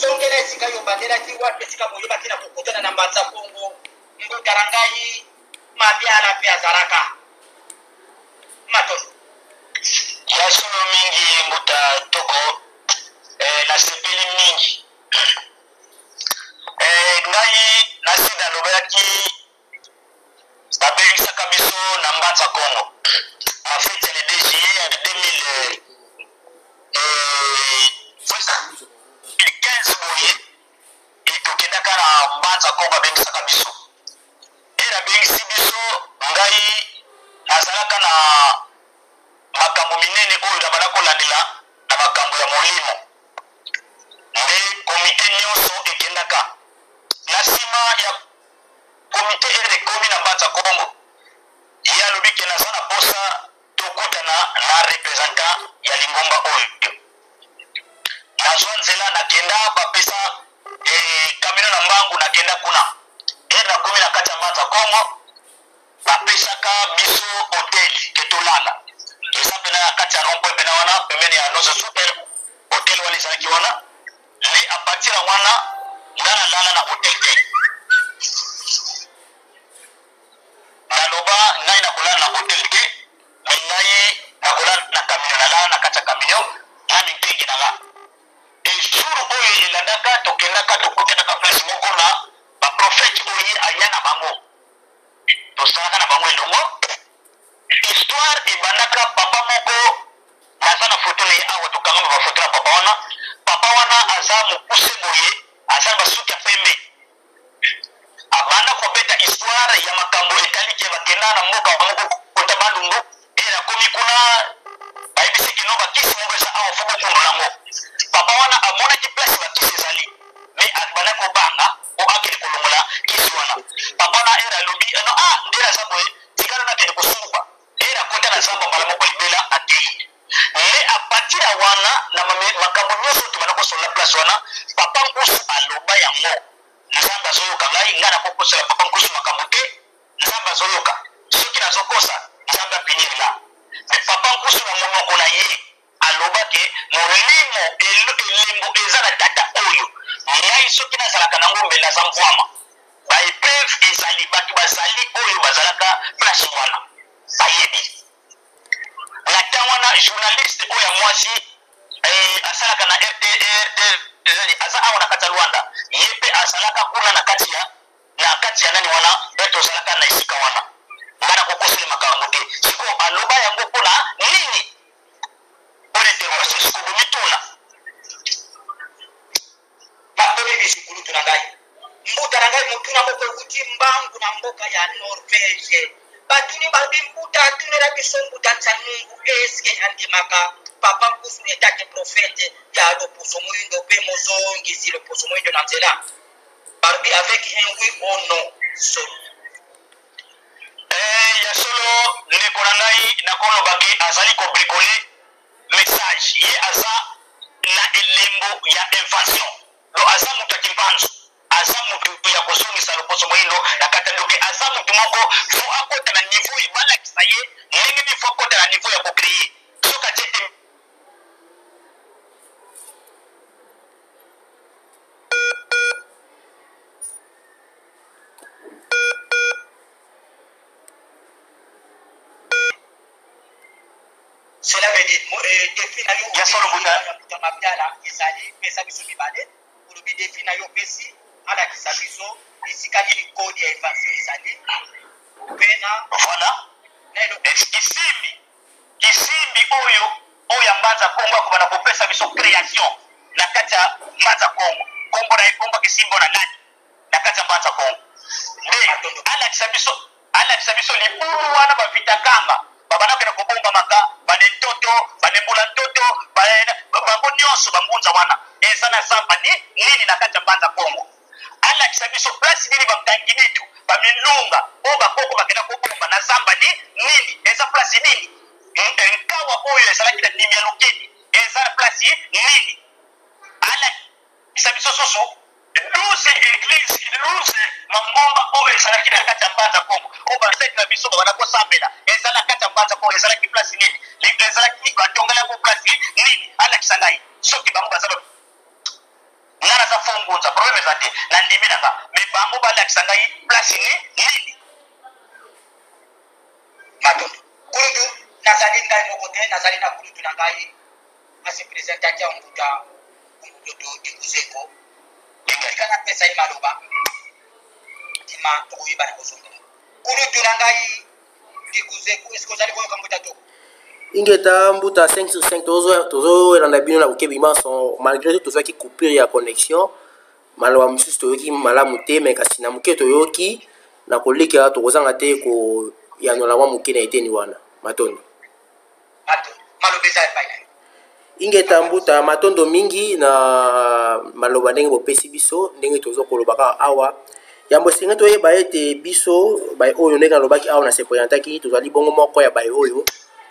Zongela esika yo obandelaki, wapi esika boyebaki na kokutana na Mbanza Kongo, mbuta na ngai Mabiala mpe azalaka. Matondo. Ya solo mingi mbuta Toko, eh, nasepeli mingi. Eh, ngai nasi nalobelaki babengisaka biso na Mbanza Kongo na feti ya le 2 juillet ya 2015 boye, tokendaka na Mbanza Kongo, abengisaka biso. Ere abengisi biso, ngai nazalaka na makambo minene oyo nabanda kolandela na makambo ya molimo, nde komite nyonso ekendaka na nsima ya komite. Ere ekomi na Mbanza Kongo, ye alobi ke naza na posa tokutana na representant ya lingomba oyo. Nazwa nzela, nakenda, bapesa kamino na mbangu, nakenda kuna. Ere nakomi na kati ya Mbanza Kongo, bapesaka biso hotel ke tolala, eza pena na kati ya rond point pena wana pembeni ya Nozo Super, hotel wana ezalaki wana. Nde a partir ya wana nga nalala na hotel te, naloba ngai nakolala na hotel te, me ngai nakolala na camion, nalala na kati ya camion na minkenge na nga. E jour oyo elandaka, tokendaka, tokutanaka place moko na baprofete oyo ye aya na bango, tosalaka na bango elongo. Histoire ebandaka papa moko, naza na foto na ye awa, tokangama bafoto na papa wana. Papa wana aza mokuse boye, aza na basuki ya pembe. Abanda kobeta histoire ya makambo etali ke bakenda na mboka moko kota Bandundu, ere akomi kuna bayebisi kino bakisi moko eza awa, fo bokundola yango. Papa wana amonaki place bakisi ezali, me abanda kobanga po akende kolongola kisi wana. Papa wana ere alobi no, ah, ndere aza boye, tikala nakende kosuba. Ere akota na zamba mbala moko libela, akei. Nde a partir ya wana na makambo nyonso tobanda kosolola place wana, papa Nkusu aloba yango. Nzambe azoyoka ngai, ngai nakokosela papa Nkusu makambo te, Nzambe azoyoka. Soki nazokosa, Nzambe apunir nga. Me papa Nkusu na monoko na ye aloba ke molimo elembo eza na tata oyo, ngai soki nazalaka nango mbe naza mvwama. Ba epreuve ezali, bato bazali oyo bazalaka place wana bayebi. Na temps wana journaliste oyo ya mwasi asalaka na RT, aza awa na kati ya Luanda, ye mpe azalaka kuna na kati ya nani wana, mpe tozalaka na esika wana. Nga nakokosela makambo te. Sikoyo aloba yango mpona nini? Mpona interrogation. Sikoyo bomituna. Bakomi bisu kulutu na ngai, mbuta na ngai, motuna moko ewuti mbangu na mboka ya Norvège. Batuni balobi, mbuta atunela biso mbuta Nsanungu, eske andimaka papa Nkusu etate prophète ya loposo moyindo pe mozongisi loposo moyindo na nzela? Balobi avec un oui ou non solo. Ya solo ndeko na ngai, nakoloba ke azali kobricole message. Ye aza na elembo ya invention, donc aza moto ya kimpanzu, aza moto ya kozongisa loposo moyindo na kati ya ndoki, aza moto moko fo akota na niveau, balakisa ye ndenge nini fo akota na niveau ya kocreye. Soki atie te Cela veut dire défi na yo ya solo mbuta ya mbuta Mabiala ezali pesa biso mibale. Olobi défi na yo opesi, alakisa biso esika nini code ya invention ezali mpe na voilà na eloko kisimbi oyo oyo ya Mbanza Kongo akobanda kopesa biso création na kati ya Mbanza Kongo. Kombo na ye, kombo kisimbi na nani na kati ya Mbanza Kongo, nde alakisa biso libulu wana bavitakanga babanda kende kobombamaka, bane ntoto, bane mbula ntoto, bango nyonso bangunza wana eza na zamba ni nini na kati ya Mbanza Kongo. Alakisa biso place nini bakangibitu bamilunga oyo bakoko bakenda kobomba na zamba ni nini, eza place nini. Nkawa oyo ezalaki na ndimi ya Lukeni eza na place nini. Alakisa biso susu 12 église, 12 mangomba oyo ezalaki na kati ya Mbanza Kongo, oyo baseki na biso babanda kosambela, eza na kati ya Mbanza Kongo, ezalaki place nini, ezalaki batongela yango place nini. Alakisa ngai soki bango baza nga. naza fo ngunza, problème eza te, nandimi na nga, mais bango balakisa ngai place ni nini. Matondo kulutu. Nazali ngai moko te, nazali na kulutu na ngai asi presentaki ya mbuta Ndoto Dikuzeko. Tika napesa ye maloba, nsima tokoyeba na kozongela. Kulutu na ngai Dikuzeko, eske ozali koyoka mbuta to? Ingeta mbuta, 5 sur 5. Tozolanda bino na bokebi manso, malgré tout tozwaki coupure ya connexion, maloba mosusu toyoki malamu te, me kasi na moke toyoki na kolika, tokozanga te koyanola mwa moke na eteni wana. Matondo. Maloba eza epai na yo. Ingeta mbuta, matondo mingi na maloba ndenge bopesi biso. Ndenge toza koloba kaka awa, yambo esenge toyeba ete biso baye oyo, ndenge nalobaki awa na se présentaki, tozali bongo moko ya baye oyo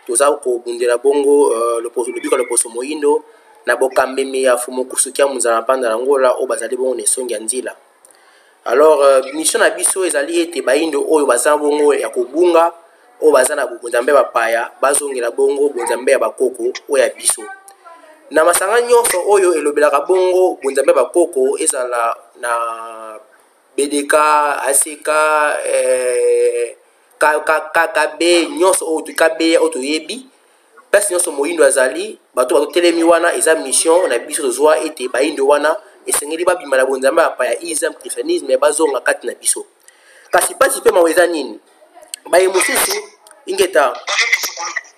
toza kobundela bongo lobiko ya loposo moyindo na bokambemi ya Fumukusu Kia Munzala Mpanda na Ngola oyo bazali bongo na esongi ya nzila. Alors mission na biso ezali ete bayindo oyo baza bongo ya kobunga, oyo baza na bonzambe ya bapaya, bazongela bongo bonzambe ya bakoko oyo ya biso. Na masanga nyonso oyo elobelaka bongo bonzambe ya bakoko, ezala na BDK, ACK, KKB, nyonso oyo KB oyo toyebi, place nyonso moyindo azali, bato bazotelemi wana, eza mission na biso tozwa ete bayindo wana esengeli babima na bonzambe ya bapaya, islam, christianisme, bazonga kati na biso. Kasi mpasi mpe mawa eza nini? Baye mosusu. Ingeta,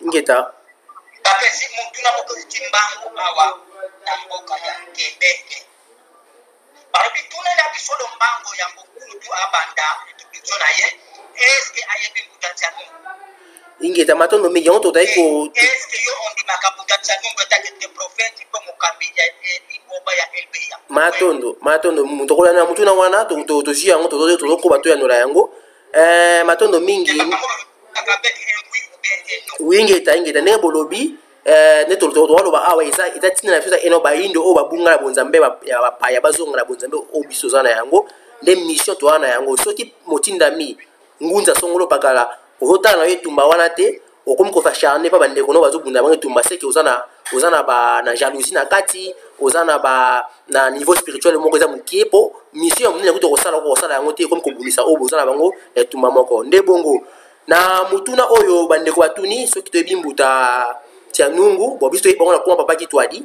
ingeta. Bapesi motuna moko euti mbangu awa na mboka ya Quebec. Balobi tunela biso lombango yango kulutu abanda introduction na ye, eske ayebi mbuta Ntianungu? Ingeta, matondo mingi. Yango tozali ko Eske yo ondimaka mbuta Ntianungu etake te prophète mpe mokambi ya lingomba ya LBA? Matondo, matondo. Tokolanda motuna wana, tozwi yango, tozokoba toyanola yango. Matondo mingi. Ingeta, ingeta. Ndenge bolobi, nde tokoloba awa, eza ntina na biso, eza eno bayindo oyo babunga na bonzambe ya bapaya bazonga na bonzambe oyo biso toza na yango. Nde mission toza na yango. Soki motindami ngunza songolo pakala ozotala na yo etumba wana te, okomi kos'acharner mpa bandeko no bazobunda bango etumba, seke oza na ba na jalousie na kati, oza na ba na niveau spirituel moko eza mokie, mpo mission ya monene kuta kosala, okosala yango te. Ekomi kobundisa oyo boza na bango na etumba moko. Nde bongo na motuna oyo bandeko batuni soki toyebi mbuta Tianungu. Bon, biso toyebi bango na koma Papa Kitwadi.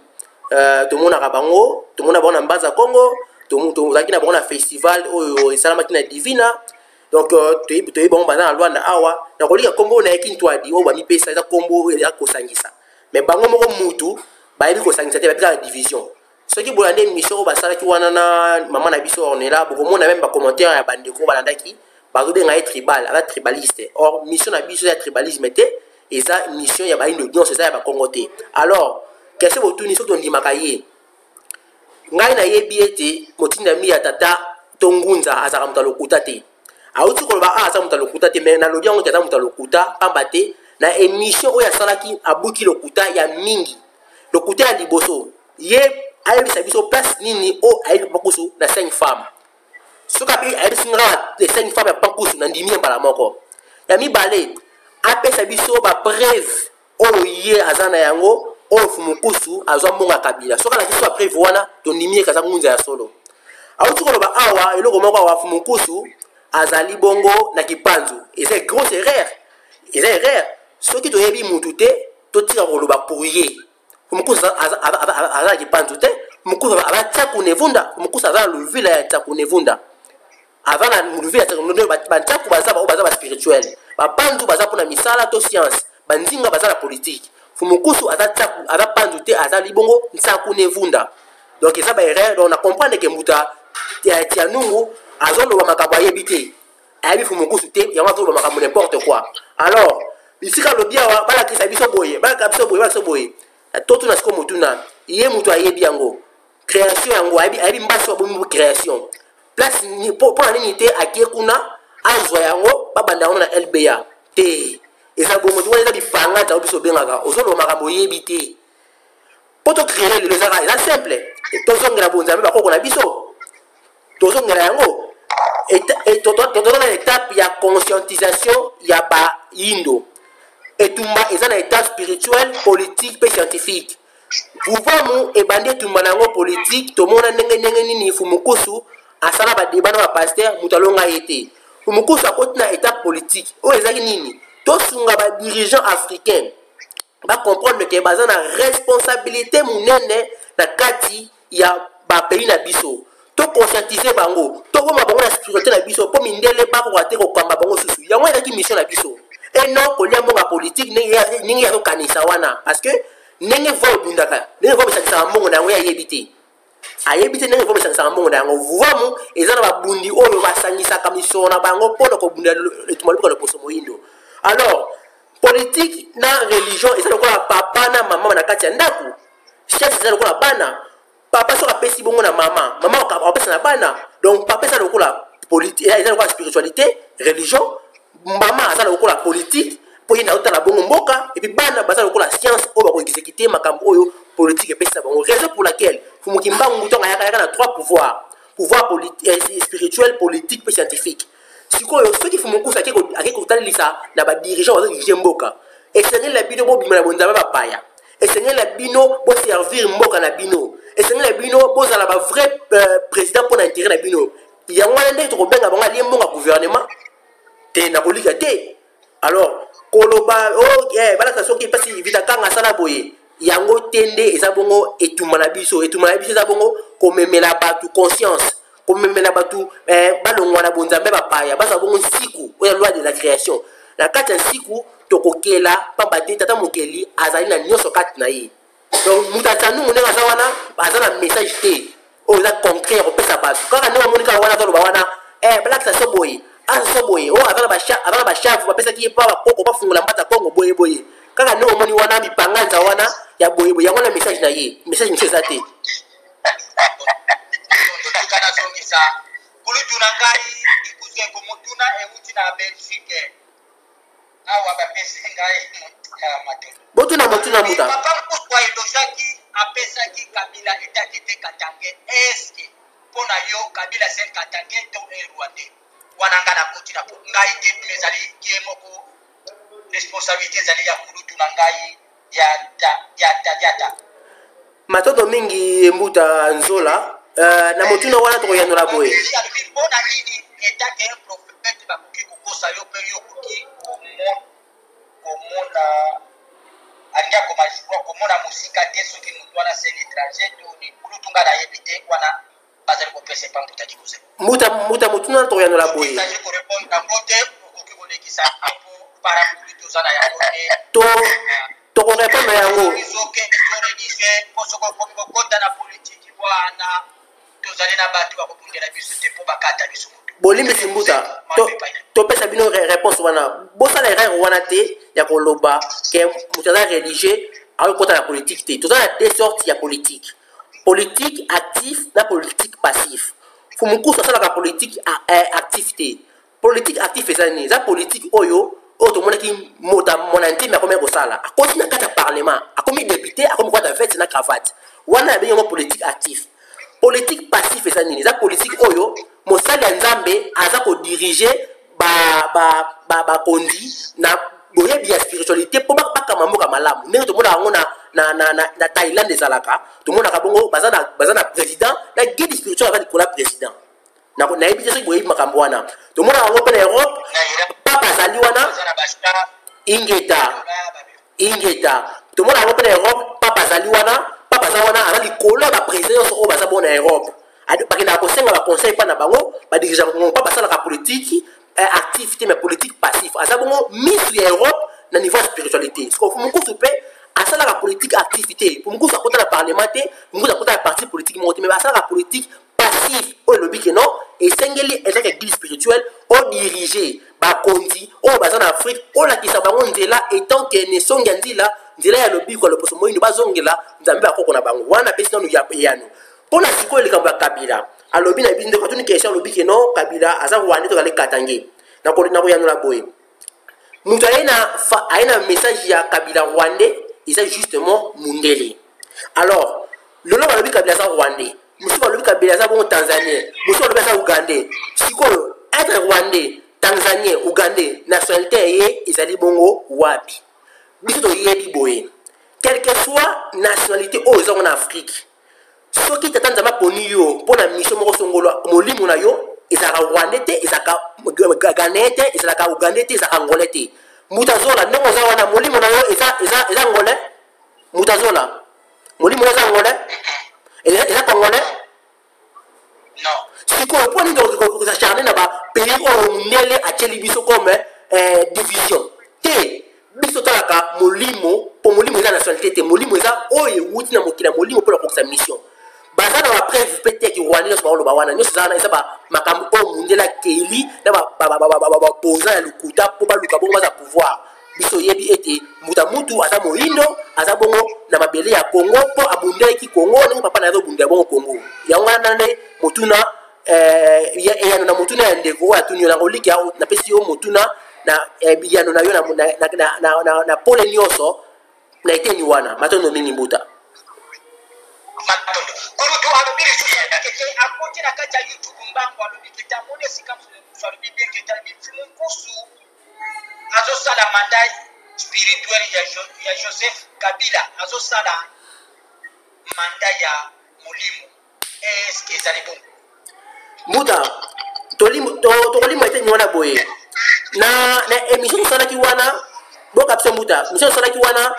Tomonaka bango, tomona bango na Mbanza Congo, tozalaki na bango na festival oyo esalamaki na Divina. Donc toyebi bango baza na Lwanda awa. Na kolika nkombo oyo nayeki Ntwadi oyo bamipesa, eza nkombo oyo eza kosangisa, mais bango moko mutu bayebi kosangisa te, bayebi kaka division. Soki bolandi émission oyo basalaki wana na mama na biso Ornela, bokomona même bacommentaire ya bandeko balandaki, bazobenga ye tribal, aza tribaliste. Or mission na biso ya tribalisme te, eza mission ya bayindo nyonso, eza ya bakongo te. Alors question botuni soki tondimaka ye, ngai nayebi ete motindami ya tata to ngunza azalaka moto ya lokuta te. Awuti koloba a aza moto ya lokuta te, mais nalobi yango te, aza moto ya lokuta, pamba te na émission oyo asalaki abuki lokuta ya mingi. Lokuta ya liboso, ye ayebisa biso place nini oyo ayebi Pakusu na cinq femmes. Soki abe ayebisi nga les cinq femmes ya Pakusu, na ndimi ye mbala moko. Ya mibale, apesa biso bapreuve oyo ye aza na yango oyo Fumukusu azwa mbongo ya Kabila. Soki alakisi biso bapreuve wana, tondimi ye kaza ngunza ya solo. Awuti koloba awa eloko moko awa, Fumukusu azali bongo na kipanzu, eza grosse erreur, eza erreur. Soki toyebi mutu te, totika koloba pour ye. Fumukusu aza na kipanzu te, Fumukusu aza Tiaku Nevunda. Fumukusu aza na luvila ya Tiaku Nevunda, aza na luvila ya Tiaku. Bantiaku baza oyo baza baspirituel, bapanzu baza mpona misala to science, banzinga baza na politique. Fumukusu aza Tiaku, aza panzu te, aza libongo Nsaku Nevunda. Donc eza baerreur. Donc na comprendre ke mbuta ya Tianungu azoloba makambo ayebi te, ayebi Fumukusu te, yango azoloba makambo n'importe quoi. Alors bisika alobi awa, balakisa biso boye, balakisa biso boye, balakisa biso boye, totuna sikoyo motuna, ye moto ayebi yango, création yango ayebi, ayebi mbasi abomi création place mpona nini te akie kuna azwa yango, babanda yango na LBA te? Eza bongo te, wana eza bipanga ntango biso obengaka ozoloba makambo oyebi te. Mpo tocréer lelo ezaka, eza simple, tozongela bonzambe bakoko na biso, tozongela yango. Toza na étape ya conscientisation ya bayindo. Etumba eza na étape spirituelle, politique mpe scientifique. Vuvamu ebandi etumba na yango politike. Tomona ndenge ndenge nini Fumukusu asala badeba na bapaster, moto alonga ye te. Fumukusu akoti na étape politique oyo ezalaki nini? Tosunga badirigeant africain bacomprendre ke baza na responsabilité monene na kati ya bapays na biso. Toconscientize bango, toboma bango na spiritualité na biso, mpo mindele bakoka te kokamba bango susu. Yango ezalaki mission na biso, e non kolia mbongo ya politike ndenge ya kokanisa wana, parce que ndenge voi ebundaka, ndenge voi esangisaka mbongo na yango, ye ayebi te, ayebi te ndenge voi esangisaka mbongo na yango. Vuvamu eza na babundi oyo basangisaka misolo na bango mpo na kobunda etumba lokola loposo moyindo. Alors politique na religion eza lokola papa na mama na kati ya ndako. Chef eza lokola bana. Papa soki apesi bongo na mama, mama apesa na bana. Donc papa eza lokola politique, eza lokola spiritualité, religion. Mama aza lokola politique mpo ye naotala bongo mboka, epuis bana baza lokola science oyo bakoexécute makambo oyo politique epesisa bango. Raison pour laquelle Fumuki Mbangu ntango ayaka, ayaka na trois pouvoirs: pouvoir spirituel, politique mpe scientifique. Sikoyo soki Fumukusu ake kotalelisa na badirigeant bazodirige mboka, esengeli na bino bobima na bonzambe bapaya, esengeli na bino boservir mboka na bino, esengeli na bino bozala bavrai président mpo na intérêt na bino. Yango wana ndenge tokobenga bango alie mbongo ya gouvernement te, nakolika te. Alors koloba oh, balakisa soki mpasi Vita Kanga asala boye, yango te nde eza bongo etumba na biso. Etumba na biso eza bongo komemela bato conscience, komemela bato balongwa na bonzambe bapaya, bazwa bongo nsiku oyo loi de la création. Na kati ya nsiku tokokela, pamba te tata mokeli azali na nyonso kati na ye. Donc moto atanungu ndenge aza wana, aza na message te oyo eza concret ya kopesa bato. Kaka ndenge omoni kaka wana azoloba wana, balakisa so boye, aza so boye, oyo aza na bashavu bapesaki ye mpa bakoko bafungola mbata Kongo boye boye. Kaka ndenge omoni wana mipanganza wana ya boye boye, yango na message na ye. Message mosusu eza te. Tika nazongisa kulutu na ngai ikuzengo, motuna euti na Belgique awa, bapesi ngai matondo. Botuna motuna, muta. Papa Nkusu aelojaki, apesaki Kabila etaki te Katange. Eske mpo na yo Kabila c'est Katange to un Rwandais? Wana ngai nakoti na ngai te, ezali ye moko responsabilité, ezali ya kulutu na ngai ya Diata. Matoto mingi, mbuta Nzola. Na motuna wana tokoyanola boye. Alobi mpona nini etake un prophète bakoki kokosa yo mpe yo okoki komona, alingi akoma komona mosika te soki motu wana c'est étranger to ni. Kulutu, ngai nayebi te, wana bazali kopesa epa mbuta Dikuze. Mbuta, mbuta, motuna wana tokoyanola boye. Ezali korépondre yango te, okoki kolekisa mpo parapluie toza na yango te. To tokorépondre yango. Ezokende to religieux, mpo soki okomi kokota na politiki wana, tozali na bato bakobundela biso te mpo bakata biso motu. Bolimbisi mbuta, topesa bino réponse wana. Bosala erreur wana te ya koloba ke moto aza religieux akokota na politique te. Toza na deux sortes ya politique: politique actif na politique passif. Fumukusu asalaka politique actif te. Politique actif eza nini? Eza politique oyo tomonaki moto mona ntemi akomi kosala, akoti na kati ya parlement, akomi député, akomi kowata veste na cravate. Wana abengi yango politique actif. Politique passif eza nini? Eza politique oyo mosali ya Nzambe aza kodirige bakonzi na boyebi ya spiritualité mpo bakama mboka malamu, ndenge tomonaka yango na Thaïlande. Ezalaka tomonaka bongo baza na président na guide spirituel aza likolo ya président. Nayebi te soki boyebi makambo wana. Tomonaka yango mpe na Europe, papa azali wana. Ingeta, ingeta. Tomona yango mpe na Europe, papa azali wana, papa aza wana, aza likolo ya baprésident nyonso oyo baza bongo na Europe. Bakendaka kosenga baconseil mpa na bango, badirigeaka bango. Mpa basalaka politique actif te, mais politique passif. Aza bongo misu ya Europe na niveau ya spiritualité. Mokusu mpe asalaka politique actif te. Mokusu akota na parlement te, mokusu akota na parti politique moko te, mais asalaka politique passif oyo elobi ke non, esengeli ezaka guide spirituel odirige bakonzi oyo baza na Afrique, olakisa bango nzela etant ke nesongi ya nzela, nzela ya lobiko ya loposo moyindo, bazongela Nzambe bakoko na bango. Wana apesi nanu eyano mpo na sikoyo likambo ya Kabila. Alobi na biso, ndeko atuni question, alobi ke non, Kabila aza Rwandais, tozali Katange. Nakoyanola boye: moto aye na message ya Kabila Rwandais eza justement mundele. Alors lelo balobi Kabila aza Rwandais, mosusu balobi Kabila aza bongo Tanzanien, mosusu balobi aza Ugandais. Sikoyo être Rwandais, Tanzanien, Ugandais, nationalité ye ezali bongo wapi? Biso toyebi boye. Quelque soit nationalité oyo ozango na Afrique, soki tata Nzambe aponi yo mpo na mission moko songolo, molimo na yo ezalaka rwandais te, ezalaka ghanéen te, ezalaka ougandais te, ezalaka angolais te. Moto azola ndenge oza wana, molimo na yo eza, eza, eza angolais? Moto azola molimo na yo eza angolais? Eza, eza congolais? Non. Sikoyo mpo nini kosacharne na bapays oyo mondele atyeli biso comme division te? Biso totalaka molimo, mpo molimo eza nationalité te. Molimo eza oyo ewuti na mokili ya molimo mpo na kokokisa mission. Baza na bapreuve mpe te kirwanda nyonso baoloba wana nyonso eza wana, eza makambo oyo mondele akeli na bapoza ya lokuta mpo baluka bongo baza pouvoir. Biso oyebi ete mbuta mutu aza moyindo, aza bongo na mabele ya Congo mpo abundelaki Congo ndenge papa na ye azobundela bongo Congo. Yango wana nde motuna, eyano na motuna ya ndeko oyo atuni yo. Nakolika napesi yo motuna na biyano na yo na pole nyonso na eteni wana. Matondo mingi, mbuta. Matondo, kulutu. Alobi lisusu ete akoti na kati ya YouTube mbango, alobi kete amoni esika mosusu, alobi bien kete alobi Mfumu Nkusu azosala mandat spirituel ya Joseph Kabila, azosala mandat ya molimo. Eske ezali bongo? Mbuta, tokolimwa eteni wana boye na émission tosalaki wana. Boka biso, mbuta, émission tosalaki wana,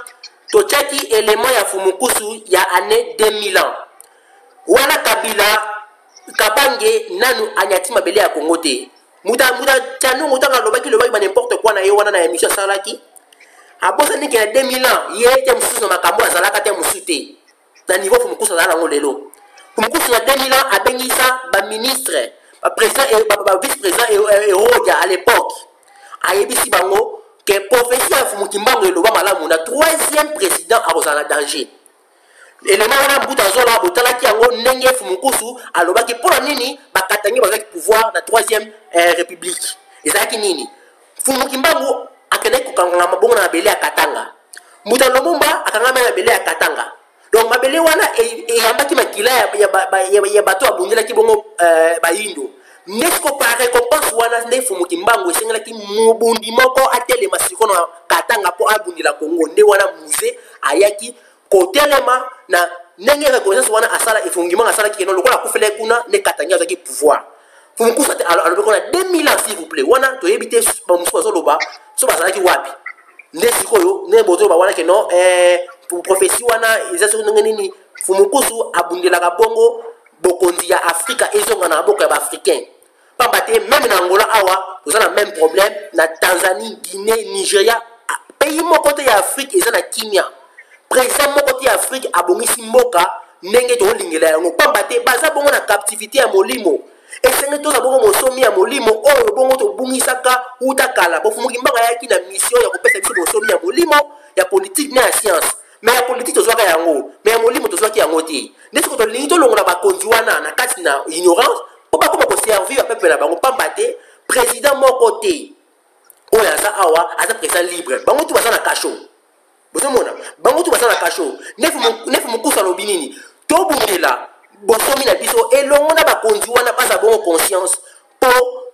totiaki élément ya Fumukusu ya année 2000 ans wana. Kabila Kabange nanu anyati mabele ya Kongo te. Muta Tianungu, ntango alobaki lobaki ba n'importe quoi na ye wana na émission asalaki, abosani ke na 2000 ans ye te mosusu na makambo azalaka te, mosusu te na niveau Fumukusu azala nango lelo. Fumukusu na 2000 ans abengisa baministre, baprésident, bavice président Erodia à l'époque, ayebisi bango ke prophétie ya Fumu Kimbangu eloba malamu, na troisième président akozala na danger. Elema wana, mbuta azola, botalaki yango ndenge Fumukusu alobaki mpo na nini bakatangi bazwaki pouvoir na troisième république. Ezalaki nini? Fumu Kimbangu akendaki kokangama bongo na mabele ya Katanga. Mbuta Lumumba akangama na mabele ya Katanga. Donc mabele wana eyambaki makila ya bato abundelaki bongo bayindo. Nde siko par récompense wana nde Fumu Kimbangu esengelaki mobundi moko atelema siko na Katanga mpo abundela Kongo. Nde wana Mzee ayaki kotelema na ndenge reconnaissance wana asala efungimanga asalaki keno lokola akufelaki kuna nde Katangi azwaki pouvoir. Fumukusu alobi kuna 2000 ans, s'il vous plaît. Wana toyebi te bamosusu bazoloba so bazalaki wapi. Nde sikoyo ndenge bozoloba wana ke non, prophétie wana eza soki ndenge nini. Fumukusu abundelaka bongo bokonzi ya Afrika ezonga na maboko ya baafricain, pamba te même na Angola awa toza na même problème, na Tanzanie, Guinée, Nigeria, pays moko te ya Afrique eza na kimia. Président moko te ya Afrique abongisi mboka ndenge tolingela yango, pamba te baza bongo na captivité ya molimo. Esengeli toza bongo mosomi ya molimo oyo bongo tobungisaka uta kala. Bofumu Kimbangu ayaki na mission ya kopesa biso bosomi ya molimo, ya politike na ya science. Mais ya politike tozwaka yango, mais ya molimo tozwaki yango te. Nde soki tolingi tolongola bakonzi wana na kati na ignorance mpo bakoma koservir bapeuple na bango, pamba te président moko te oyo aza awa aza président libre. Bango tu baza na cachot, bozomona, bango tu baza na cachot. Nefu mokusu alobi nini? Tobundela bosomi na biso elongo na bakonzi wana, baza bongo conscience mpo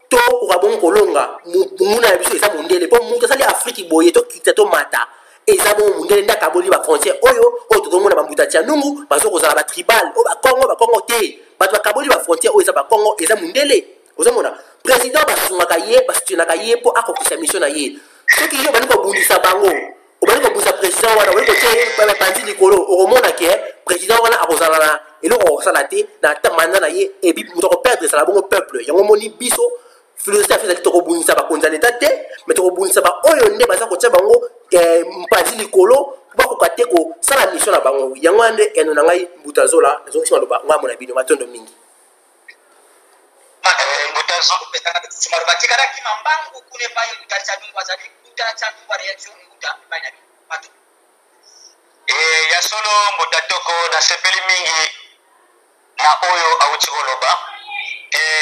tokoka bongo kolonga monguna na biso, eza mondele. Mpo moto asali Afrike boye, tokita tomata, eza bongo mondele nde akaboli bafrontière oyo tozomona. Bambuta tia nungu bazo kozala batribal oyo bakongo, bakongo te. Bato bakaboli bafrontière oyo eza bakongo, eza mondele. Ozomona président basungaka ye, basoutenaka ye mpo akokisa mission na ye. Soki yo obandi kobundisa bango, obandi kobundisa président wana, oyi kotia ye bapanzi likolo, okomona ke président wana akozala na eloko akosala te na mandat na ye, et puis moto akoperdre ezala bongo peuple. Yango omoni biso philosophie ya ezali tokobundisa bakonzi ya leta te, mais tokobundisa baoyo nde baza kotia bango mpanzi likolo, bakoka te kosala mission na bango. Yango wana nde eno na ngai, mbuta Zola, nazongisi maloba ngambo na bino. Matondo mingi. Maloba tikalaki mambangu kuna epai mbuta Tianungu azali. Mbuta Tianungu, réaction, mbuta, epai na bino bato. Ya solo, mbuta Toko, nasepeli mingi na oyo awuti koloba.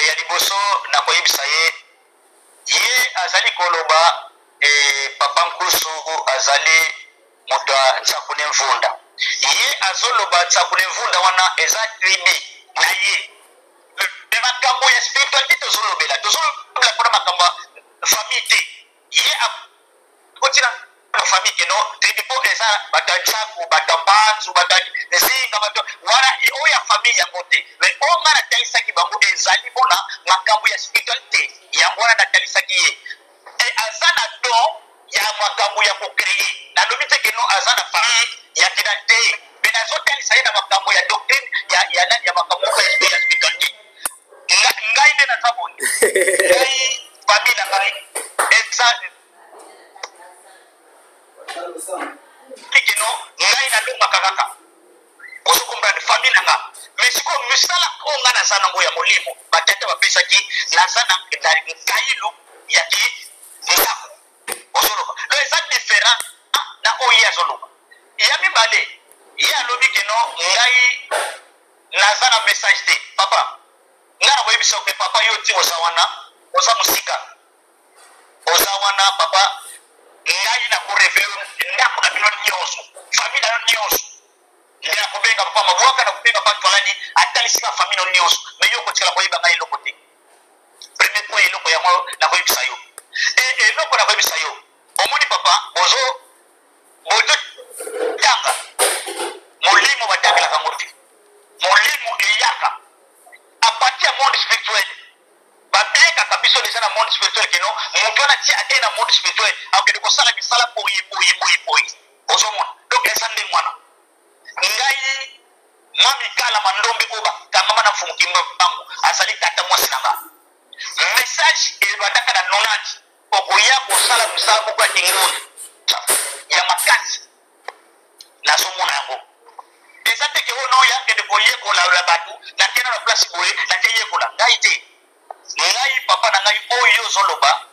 Ya liboso nakoyebisa ye, ye azali koloba papa Nkusu azali moto ya Ntsakune Mvunda. Ye azoloba Ntsakune Mvunda wana eza tribu na ye. Mais makambo ya spiritualité tozolobela, tozolobela mpona makambo ya famille te. Ye akoti na Na famille keno tribu mpo eza bato ya nsaku, bato ya mpanzu, bato ya nzinga, bato wana oyo ya famille yango te. Mais oyo ngai natalisaki bango ezali mpona makambo ya spiritualité, yango wana natalisaki ye. E aza na don ya makambo ya kocreye. Nalobi te keno aza na famille ya kina te, mais nazotalisa ye na makambo ya doctrine ya nani, ya makambo moko ya spiritualité. Ngai nde naza boye, ngai famille na ngai eza kino ngai nalongaka kaka, ozo comprendre, famille na nga. Mais sikoyo misala oyo ngai naza nango ya molimo, batata bapesaki, naza na nkailu ya ki nsaku, ozoloba. Donc eza différent na oyo ye azoloba. Ya mibale, ye alobi keno ngai naza na message te. Papa, ngai nakoyebisa yo ke papa, yo ti oza wana, oza mosika, oza wana papa, ngai nakorevele ndako na bino nyonso, famille na yo nyonso. Nde nakobenga papa Mabwaka, nakobenga papa Ntwalani, atalisi nga famille no nyonso. Mais yo okotikala koyeba ngai eloko te. Premier point, eloko yango nakoyebisa yo. E eloko nakoyebisa yo, omoni papa, bozo bozo tanga molimo, batangelaka yango te. Molimo eyaka à partir ya monde spirituel. Babengaka biso deja na monde spirituel keno moto wana ti akei na monde spirituel, akende kosala misala boye boye boye boye, ozomona. Donc eza ndenge wana. Ngai Mamikala Mandombe oyo bakangama na Mfumu Kimbangu, azali tata mwasi na nga. Message ebandaka na 90, okoya kosala mosala moko ya kingunza ya makasi, nazomona yango. Eza te ke oyo noya kende koyekola ya bato, nakenda na place boye, nakeyekola ngai te. Ngai papa na ngai oyo ozoloba,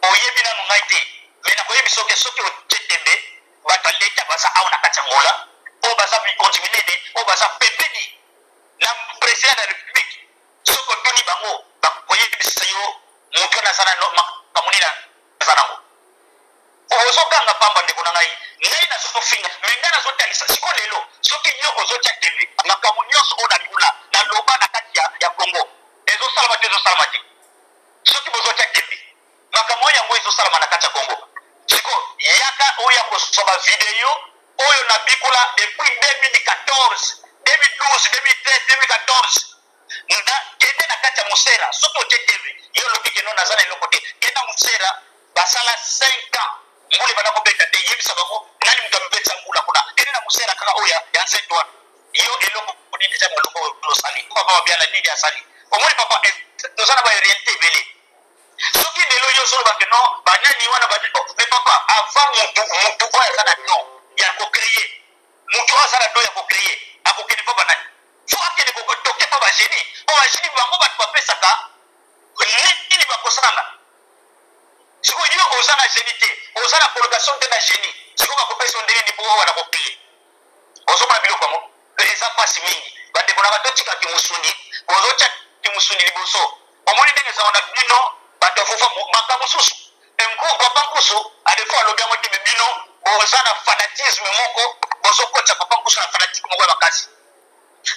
oyebi nanu ngai te. Mais nakoyebisa oke, soki otie tembe, bato ya leta baza awa na kati ya Ngola, oyo baza mikonzi minene, oyo baza pembeni na président ya république, soki otuni bango, bakoyebisa yo moto wana aza na makambo nini aza nango. Ozokanga pamba, ndeko na ngai. Ngai nazofinga, mais ngai nazotalisa sikoyo. Lelo soki yo ozotia tembe, makambo nyonso oyo nalula naloba na kati ya Congo ezosalama te, ezosalama te. Soki bozotia tembe, makambo oyo yango ezosalama na kati ya Congo sikoyo. Yaka oyo ya kozwa bavideo oyo nabikola depuis 2014, 2012, 2013, 2014. Na kende na kati ya mosera. Soki otie tembe, yo olobi keno naza na eloko te, kende na mosera, basala 5 ans mbula ebanda kobeta te. Yebisa bango nani moto amibetisa mbula kuna. Kende na mosera kaka oyo ya nzete wana. Yo eloko nini eza molongo oyo osali? Papa Babiala nini asali? Omoni papa, toza na baréalité ebele. Soki lelo yo ozoloba ke non, banani wana, mais papa, avant mutu oyo aza na don ya kocréer, mutu oyo aza na don ya kocréer akokende mpo banani? Fo akende kotoke mpo bagénie, mpo bagénie bango bato bapesaka nini bakosala. Sikoyo yo oza na génie te, oza na colocation te na génie, sikoyo bakopesa yo ndenge nini mpo oyo wana kocréer? Ozomona biloko yango eza mpasi mingi. Bandeko na bato, tika kimusuni, bozotya kimusuni liboso. Omoni ndenge eza wana, bino bato ya fufa, makambo mosusu papa Nkusu adefo alobi yango te. Mais bino boza na fanatisme moko, bozokotisa papa Nkusu na fanatique moko ya makasi.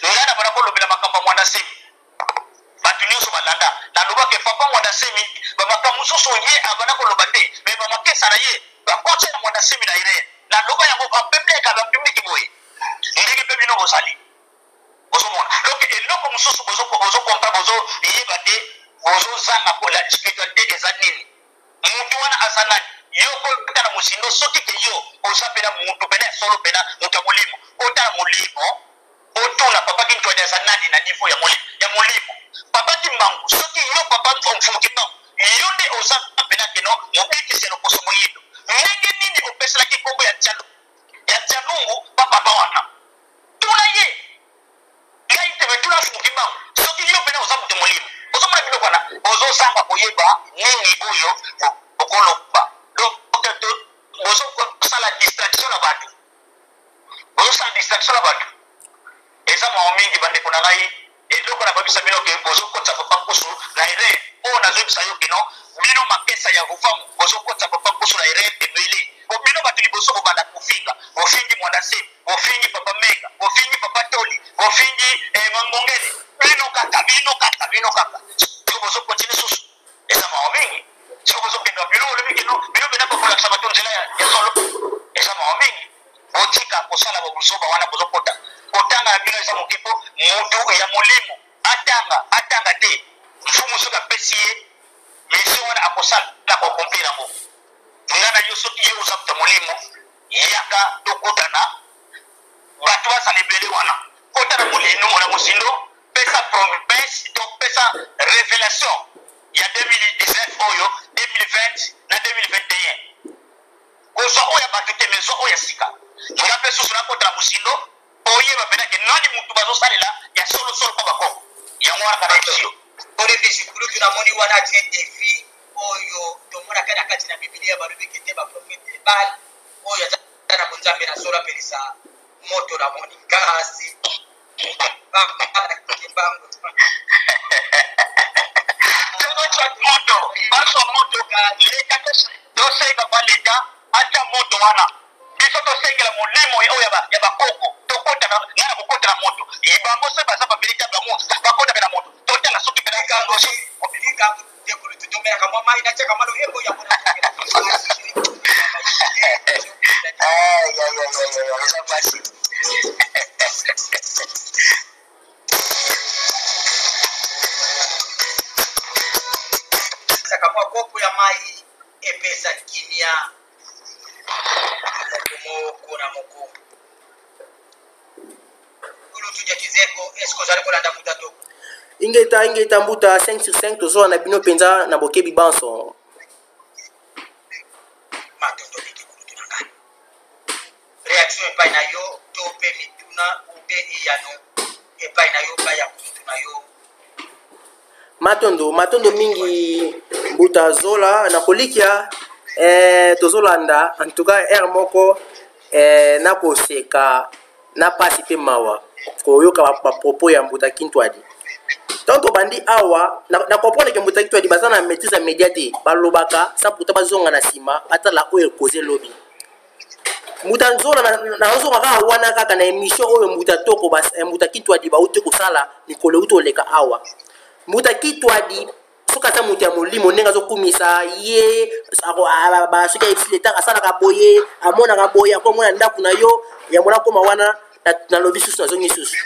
Ngai na bana kolobela makambo ya Mwanda Semi, bato nyonso balanda. Nalobaki papa Mwanda Semi, bamakambo mosusu ye abanda koloba te, mais bamakesa na ye bakotia na Mwanda Semi na erreur. Naloba yango bapepleka bapubliki boye, ndenge mpe bino bozali bozomona. Donc eloko mosusu bozokompa, bozoyeba te, bozozanga kola spiritualité eza nini, mutu wana aza nani. Yo kota na mosindo, soki ke yo oza mpena mutu pena ya solo, mpena moto ya molimo, kota na molimo, otuna papa Kintwadi aza nani na niveau ya molimo, ya molimo. Papa Kimbangu, soki yo papa Mfumu Kimbangu, yo nde oza mpena keno mobikisi ya loposo moyindo, ndenge nini opeselaki nkombo ya Tialo, ya Tialungu pa papa wana? Tuna ye, ngai te, mais tuna Mfumu Kimbangu soki yo mpena oza moto molimo. Ozomona biloko wana, ozozanga koyeba nini oyo okoloba. Donc bozosala distraction na bato, bozosala distraction na bato. Eza mawa mingi, bandeko na ngai. Eloko na koyebisa bino ke bozokotisa papa Nkusu na erreur. Oyo nazoyebisa yo keno bino makesa ya Rufamu bozokotisa papa Nkusu na erreur ebele, po bino bato liboso bobanda kofinga. Bofingi Mwanda Se, bofingi papa Menga, bofingi papa Toli, bofingi Mangongele. Bino kaka, bino kaka, bino kaka. Siko bozokontinue susu, eza mawa mingi. Siko bozokenda bino, olobi keno bino mpena bokolakisa bato nzela ya solo. Eza mawa mingi. Botika kosala bobuzoba wana bozokota. Kotanga na bino eza moke mpo mutu ya molimo atanga atanga te. Mfumu soki apesi ye mission wana akosala ko accomplir yango. Nga na yo soki yo oza moto ya molimo yaka tokutana bato bazala ebele wana kota na molino na mozindo pesa promesse to pesa revelation ya 2019 oyo 2020 na 2021 kozwa oyo ya bato te mais zwa oyo ya sika nga mpe susu nakota na mozindo oyeba mpena ke nani motu bazosalela ya solosolo mpo bakoko yango wana kana yebisi yo. Olembisi kulutu namoni wana atie defi oyo tomonaka na kati na Biblia balobi kete ba prophète Baal oyo aza na bonzambe na solo apelisa moto na moni kasi kimbangu moto bazwa moto leta tosenga pa leta atya moto wana biso tosengela molimo oyo ya bakoko tokota nga na kokota na moto bango soki baza bamilita bango bakotaka na moto totala soki likambo te kulutu tomelaka mwa mai natiaka mwa loyembo yango eza pasi. Saka mwa kopo ya mai epesa kimia moko na moko. Kulutu ya Kizeko, est-ce que ozali kolanda mbuta to? Ingeta, ingeta mbuta, 5 sur 5 tozola na bino mpenza na bokebi banso. Matondo mingi kulutu na ngai. Reaction epai na yo to mpe mituna mpe eyano epai na yo epai ya kulutu na yo. Matondo, matondo mingi mbuta Zola na kolikia tozolanda en tout cas air moko na koseka na pasi pe mawa koyoka ba propos ya mbuta Kintwadi. Tant tobandi awa na, na comprendre que mbuta Kintwadi baza na maîtrise ya média te, balobaka sans pourtant bazonga na sima batala oyo ekoze lobi. Mbuta Nzola nazonga kaka wana kaka na émission oyo mbuta toko bas, mbuta Kintwadi bauti kosala mikolo euti koleka awa. Mbuta Kintwadi soki aza moto ya molimo ndenge azokumisa ye soki ayebisi leta asalaka boye amonaka boye akomona ndako na yo yango nakoma wana nalobi susu nazongi susu.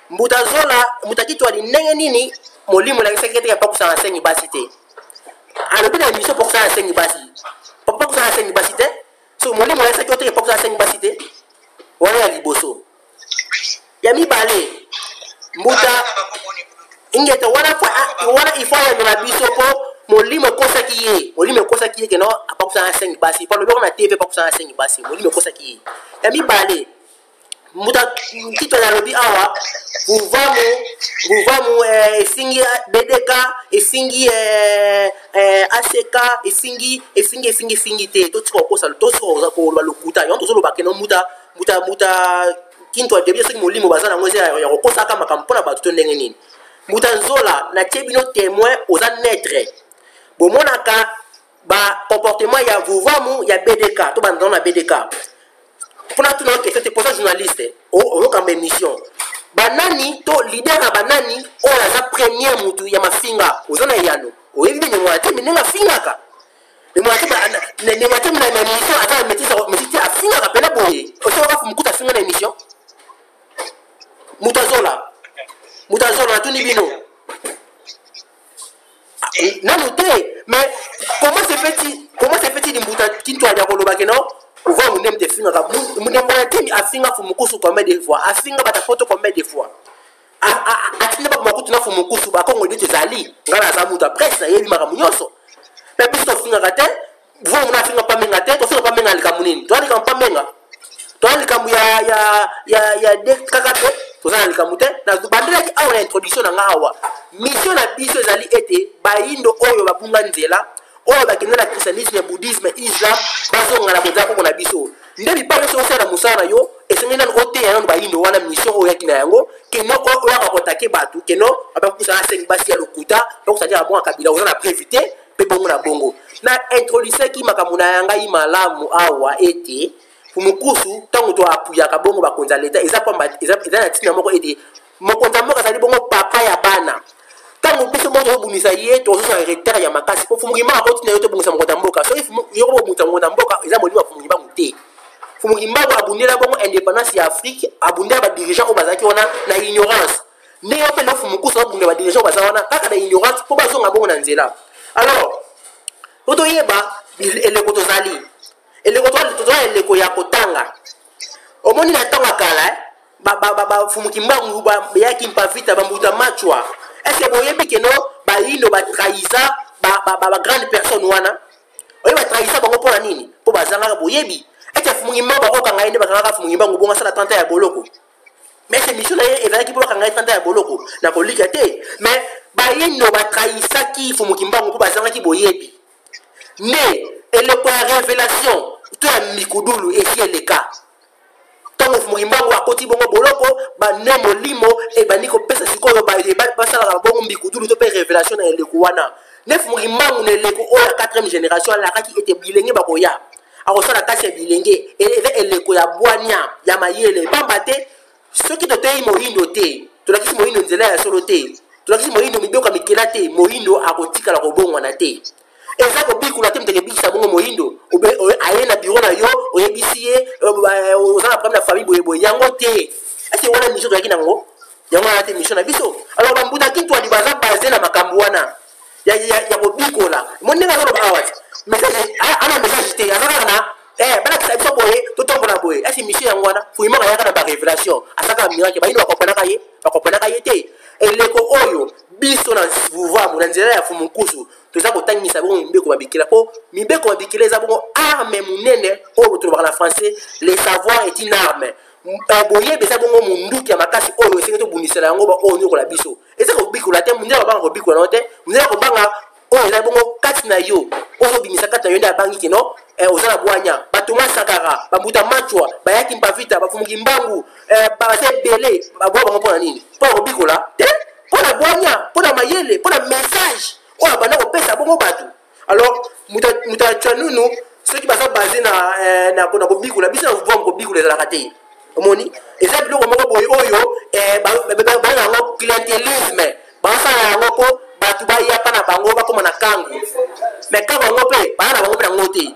Mbuta Zola mbuta Kintwadi ndenge nini molimo elakisaki ete apakusaka na sengi basi te. Alobi na émission pakusaka na sengi basi. Pakusaka na sengi basi te. So molimo elakisaki ete pakusaka na sengi basi te. Wana ya liboso. Ya mibale mbuta ingeta wana wana il faut ayamela biso po molimo ekosaki ye. Molimo ekosaki ye keno apakusaka na sengi basi. Po alobi na TV apakusaka na sengi basi. Molimo ekosaki ye. Ya mibale mbuta Kintwadi alobi awa Vuvamu efingi BDK, efingi ACK, efingi, efingi, efingi, efingi te. Totika kokosa, totika koloba lokuta. Yango tozoloba keno mbuta, mbuta, mbuta Kintwadi debi soki molimo baza nango eza ya kokosaka makambo mpona bato to ndenge nini. Mbuta Nzola natie bino témoin oza neutre. Bomonaka ba comportement ya Vuvamu ya BDK to bandana na BDK. Mpona tuna question te posa journaliste oyokamba émission banani to leader ya banani oyo aza premier mutu ya mafinga oza na eyano oyebi nde mwana te ndenge afingaka mwana te na émission aza na maîtrise te afingaka pena boye osoka mokuta afinga na émission moto azola moto azola natuni bino nanu te. Mais comment se fait-il, comment se fait-il mbuta Kintwadi akoloba ke non pouvoir munene te fingaka munene mwana te afinga Fumukusu combien de fois, afinga bata poto combien de fois, atinda ba makutu na Fumukusu bakongo nde tozali nga naza mutu ya presse nayebi makambo nyonso. Mais biso tofingaka te pouvoir muna afinga pamenga te, tofinga pamenga likambo nini, toza likambo pamenga, toza likambo ya ya ya ya de kaka te, toza na likambo te. Na bandelaki awa na introduction na nga awa mission na biso ezali ete bayindo oyo babunga nzela oyo bakende na christianisme, bouddhisme, islam bazonga na bonzala koko na biso. Nde bipai nyonso osala na mosala na yo esengeli nanu oteya nanu bayindo wana mission oyo oyaki na yango keno oyaka kotake bato keno bakusana sengi basi ya lokuta bakusana ya bonga kabila oza na preuve te mpe bongo na bongo. Na introduisaki makambo na ngai malamu awa ete Fumukusu ntango to apuyaka bongo bakonzi ya leta eza pamba eza na ntina moko ete mokonzi ya mboka azali bongo papa ya bana. Ntango biso moko tozobundisa ye tozozwa retard ya makasi po Fumuki moko akotina yo tobongisa mokonzi ya mboka. Soki yo kobongisa mokonzi ya mboka eza molimo ya Fumuki bangu te. Mfumu Kimbangu abundela bongo indépendance ya Afrique, abundela ba dirigeants oyo bazalaki wana na ignorance. Ndenge mpe na Mfumu Nkusu abundela ba dirigeants oyo baza wana kaka na ignorance mpo bazonga bongo na nzela. Alors, po toyeba eleko tozali, eleko tozali eleko ya kotanga. Omoni na ntango ya kala, eh, bafumu Kimbangu bayaki mpavita bambuta machwa. Est-ce que boyebi ke no bayindo batrahisa ba grande personne wana? Oye batrahisa bango mpo na nini? Mpo bazangaka boyebi. Ete Fumu Kimbangu bakokanga ye nde bakangaka Fumu Kimbangu bongo asala 30 ans ya boloko. Mais ese mission na ye ezalaki mpo bakanga ye 30 ans ya boloko na kolika te. Mais bayindo batrahisaki Fumu Kimbangu mpo bazangaki boyebi. Nde eleko ya révélation to ya mikudulu esi eleka. Ntango Mfumu Kimbangu akoti bongo boloko, bane molimo ebandi kopesa sikoyo basalaka bongo mbikudulu to mpe révélation na eleko wana. Nde Mfumu Kimbangu na eleko oyo ya 4e génération alakaki ete bilenge bakoya, akosala kasi ya bilenge, eza eleko ya bwania ya mayele. Pamba te soki toteyi moyindo te, tolakisi moyindo nzela ya solo te, tolakisi moyindo mibeko ya mikela te, moyindo akotikala kobongwana te. Eza kobikula te moto akebikisa bongo moyindo aye na biro na yo oyebisi ye oza na problème na famille boye boye, yango te. Ese wana mission toyaki nango, yango wana te mission na biso. Alors bambuta Kintwadi baza base na makambo wana ya kobikola. Mo ndenge azoloba awa te message, ana message te, aza kaka na balakisa biso boye totombola boye. Ese mission yango wana Fuimaka ayaka na ba révélation, asaka miracle, bayindo bakomprenaka ye, bakomprenaka ye te. Eleko oyo biso na vuvamu na nzela ya Fumu Nkusu toza kotangisa bongo mibeko babikela, po mibeko babikela eza bongo arme monene oyo tolobaka na français le savoir est une arme. Boyebi eza bongo munduki ya makasi oyo esengeli tobundisela yango ba oyo nyokola biso. Eza kobikola te, mundele akobanga kobikola nango te, mundele akobanga oyo eza bongo kati na yo, oyo ozobimisa kati na yo nde abangi kino oza na bwanya. Bato masakara, bambuta machwa, bayaki mpavita, bafumu Kimbangu, baza ebele, babwa bango mpona nini? Mpona kobikola te, mpona bwanya, mpona mayele, mpona message oyo abanda kopesa bongo bato. Alors moto ya Tshanunu soki baza base na kobikola, biso na vuvamu kobikola ezalaka te. Omoni eza biloko moko boye oyo bana yango clientelisme basala yango mpo bato bayaka na bango bakóma na kangu, mais kangu yango mpe baya na bango mpe yango te.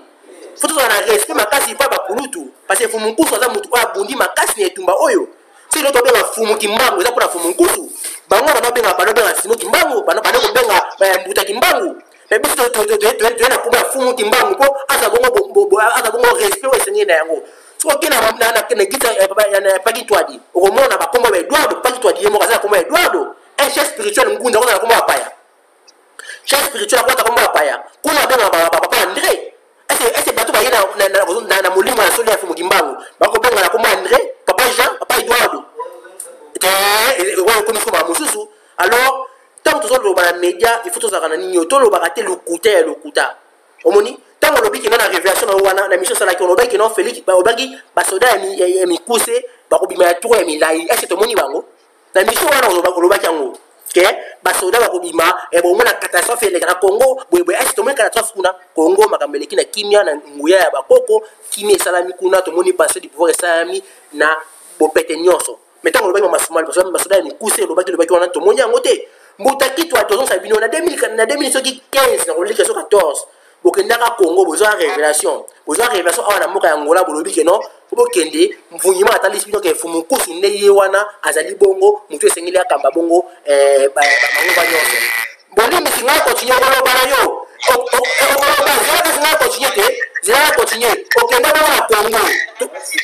Fo tozala na respect makasi mpo ya bakulutu, parce que Mfumu Nkusu aza motu oyo abundi makasi na etumba oyo. Soki lelo tobenga Mfumu Kimbangu eza mpona Mfumu Nkusu, bango wana babenga bano benga Simo Kimbangu, bano kobenga Mbuta Kimbangu, mais biso toye na kombo ya Mfumu Kimbangu mpo aza bongo respect oyo esengeli na yango. Soki okei na église ya Pakitwadi okomona bakombo ya Eduardo. Pakitwadi ye moko aza na kombo ya Eduardo, un chef spirituel ngunza akozala na kombo ya paya, chef spirituel akolata kombo ya paya kuna abenga papa André. Ese bato baye na molimo ya solo ya Mfumu Kimbangu bakobenga na kombo André, papa Jean, papa Eduardo te, okomi koma mosusu. Alors ntango tozoloba na média, il faut tozalaka na nini oyo tolobaka te lokuta ya lokuta. Omoni ntango olobi kino na révélation na yo wana na mission osalaki, olobaki kino Félix, olobaki basoda ya mikuse bakobima ya tour ya milai. Ese tomoni bango na mission wana olobaki yango ke basoda bakobima, bomona catastrophe eleka na Congo boyeboye. Ese tomoni catastrophe kuna Congo? Makambo eleki na kimia na nguya ya bakoko, kimia esalami kuna, tomoni passé du pouvoir esalami na bopete nyonso. Mais ntango olobaki bamasumali basoda ya mikuse, olobaki wana tomoni yango te. Mbuta Kitwa tozongisa bino na 2000 soki 15 na koleka soki 14 bokendaka Congo, bozwa révélation, bozwa révélation awa na mboka ya Angola, bolobi ke non, po bokende mvungima atalisi bino ke Mfumu Nkusu nde ye wana azali bongo motu esengeli akamba bongo bamangomba nyonso. Bolimbisi ngai continue koloba na yo, okoloba zela kasi ngai continue te, zela na continue. Okenda bongo na Congo,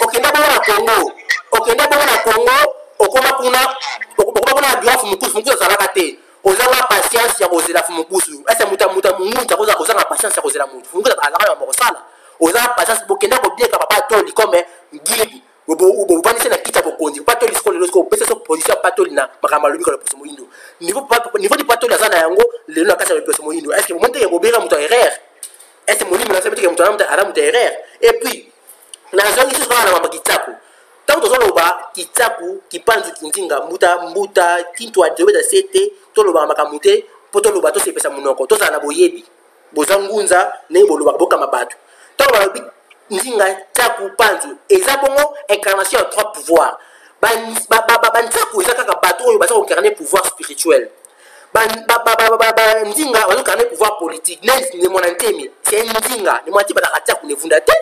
okenda bongo na Congo, okenda bongo na Congo, okoma kuna, okoma kuna na bureau Mfumu Nkusu. Mfumu Nkusu azalaka te, ozanga patience ya kozela Mfumu Nkusu. Ese mutu mutu mungunza akozala kozanga patience ya kozela mutu? Mfumu Nkusu azalaka na kosala, ozanga patience. Bokenda kobieka papa Toli comme guide, bovandisi na kiti ya bokonzi papa Toli. Sikoyo lelo sikoyo opesa so position ya papa Toli na makambo alobi kala loposo moyindo, niveau di papa Toli aza na yango lelo na kati ya loposo moyindo. Est ce que bomoni teke bobeka moto ya erreur? Est ce molimo na sabi teke moto aza moto ya erreur? Et puis nazongi susu kaka na mama Kitsaku. Ntango tozoloba Kitsaku Kipanzu Kinzinga Mbuta Mbuta Kintwa tobeta se te, tolobaka makambo te mpo toloba tosepesa monoko, tozala na boyebi. Boza ngunza ndenge bolobaka bokamba bato. Ntango balobi Nzinga Tsaku Panzu eza bongo incarnation ya trois pouvoirs. Bantsaku eza kaka bato oyo baza koincarne pouvoir spirituel, Nzinga bazoincarne pouvoir politique. Ne Mwana Ntemi c'est Nzinga, ne Mwana Ntemi bazalaka Tsaku nevunda te.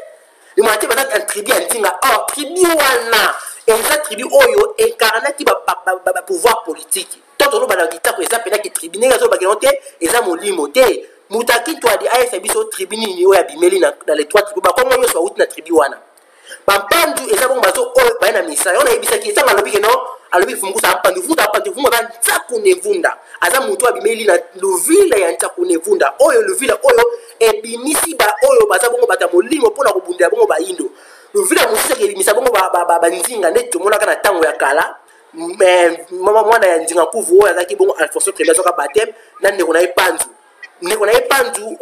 Ne Muanda Nsemi baza na tribu ya Nzinga. Or tribu wana eza tribu oyo incarnaki bapouvoir politique. To toloba na kitako, eza mpenaki tribu ndenge azolobaki yango te, eza molimo te. Moto akintwadi ayesa biso tribu nini oyo abimeli na les trois tribu. Bakongo nyonso bauti na tribu wana. Bampandu eza bongo bazo oyo baye na misala yango. Nayebisaki ntango alobi ke non, alobi Fumukusa ampandu vunda, ampandu vunda aza Ntsaku ne Vunda, aza motu abimeli na luvila ya Ntsaku ne Vunda, oyo luvila oyo ebimisi ba oyo baza bongo bato ya molimo mpona kobundela bongo bayindo. Luvila mosusu eke ebimisa bongo banzinga nde tomonaka na ntango ya kala. Mwana ya Nzinga Kuvu oyo azalaki bongo Alfonso Premier azwaka baptême na ndeko na ye Panzu. Ndeko na ye Panzu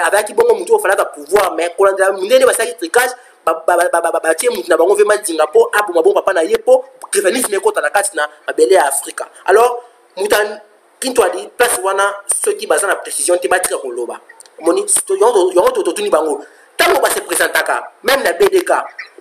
azalaki bongo motu oyo falaka pouvoir, mais kolandela ndenge basalaki tricage, batie motu na bango ve Madinga mpo aboma bongo papa na ye, mpo christianisme ekota na kati na mabele ya Afrika. Alors moto Kintwadi, place wana soki baza na précision te, batika koloba. Omoni yango, totuni bango ntango base présentaka même na BDK,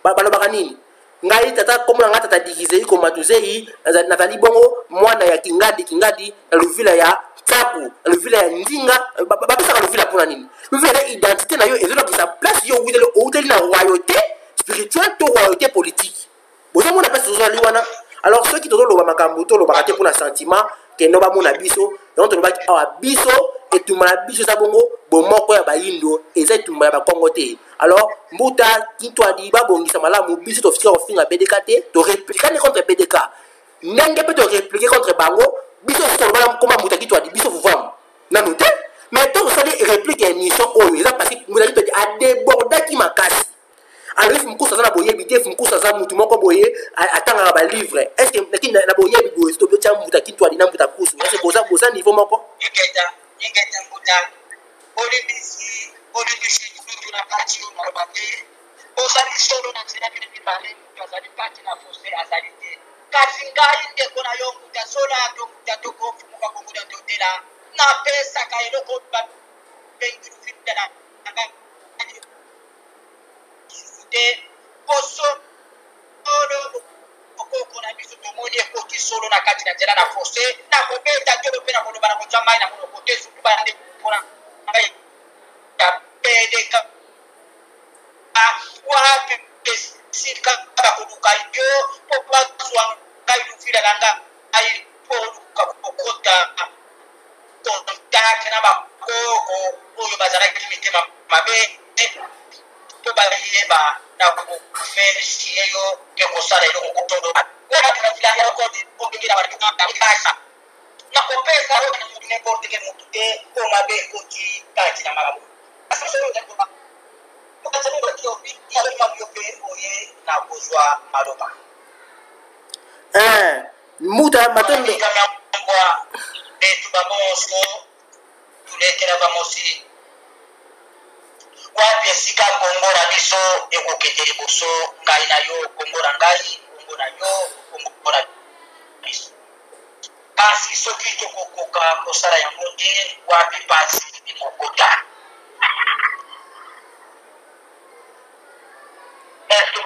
balobaka nini? Ngai tata, kombo na ngai tata Dikizei Komatuzei, nazali bongo mwana ya Kingadi Kingadi na luvila ya Tsaku, na luvila ya Ndinga. Bapesaka luvila mpona nini? Luvila eza identité na yo, ezolakisa place yo owuteli. Owuteli na royauté spirituelle to royauté politique. Bozomona place tozali wana. Alors soki tozoloba makambo, tolobaka te mpona sentiment kendo bamona biso. Yango tolobaki awa, biso etumba na biso eza bongo bomoko ya bayindo, eza etumba ya bakongo te. Alors mbuta Kintwadi babongisa malamu. Biso tofika kofinga BDK te, torépliquani contre BDK ndenge mpe toréplique contre bango. Biso toloba koma mbuta Kintwadi, biso vuvamu nanu te, mais to tosali réplique ya émission oyo eza parce que mbuta Kintwadi adébordaki makasi. Alobi Mkusu aza na boyebi te, Mkusu aza mutu moko boye atangaka balivre. Est ce que na boyebi boye tobotya mbuta Kintwadi na mbuta Kusu, est ce que boza niveau moko? Ingeta, ingeta mbuta. Bolimbisi, bolimbisi mutu na kati oyo naloba te. Ozali solo na nzela bino mibale, mutu azali kati na fosse azali te. Kasi ngai ndeko na yo mbuta Zola to mbuta Toko Fumuka Kongo na Totela, napesaka eloko babengi luvila na ngai lisusu te, po solo okoko na biso tomoni ekoti solo na kati na nzela na fosse. Na kobeta tolo mpe na koloba na kotya mai na monoko te, surtout bandeko na ngai ya PDK. Wapi esika bakoluka yo mpo bazwa ngai luvila na ngai mpo oluka kokota contact na bakoko oyo bazalaki mitema mabe mpo bayeba na kofersie yo te kosala eloko kotolo nakopesa yo na mutu n'importe quel mutu te, mpo mabe ekoti kati na malamu yo mpe oye na kozwa maloba. Muta matondo. Betu babonso tulekela bamosi wapi esika Kongo na biso ekokende liboso. Ngai na yo, Kongo na ngai, Kongo na yo, Kongo na biso. Kasi soki tokokoka kosala yango te, wapi pasi ekokota? Est-ce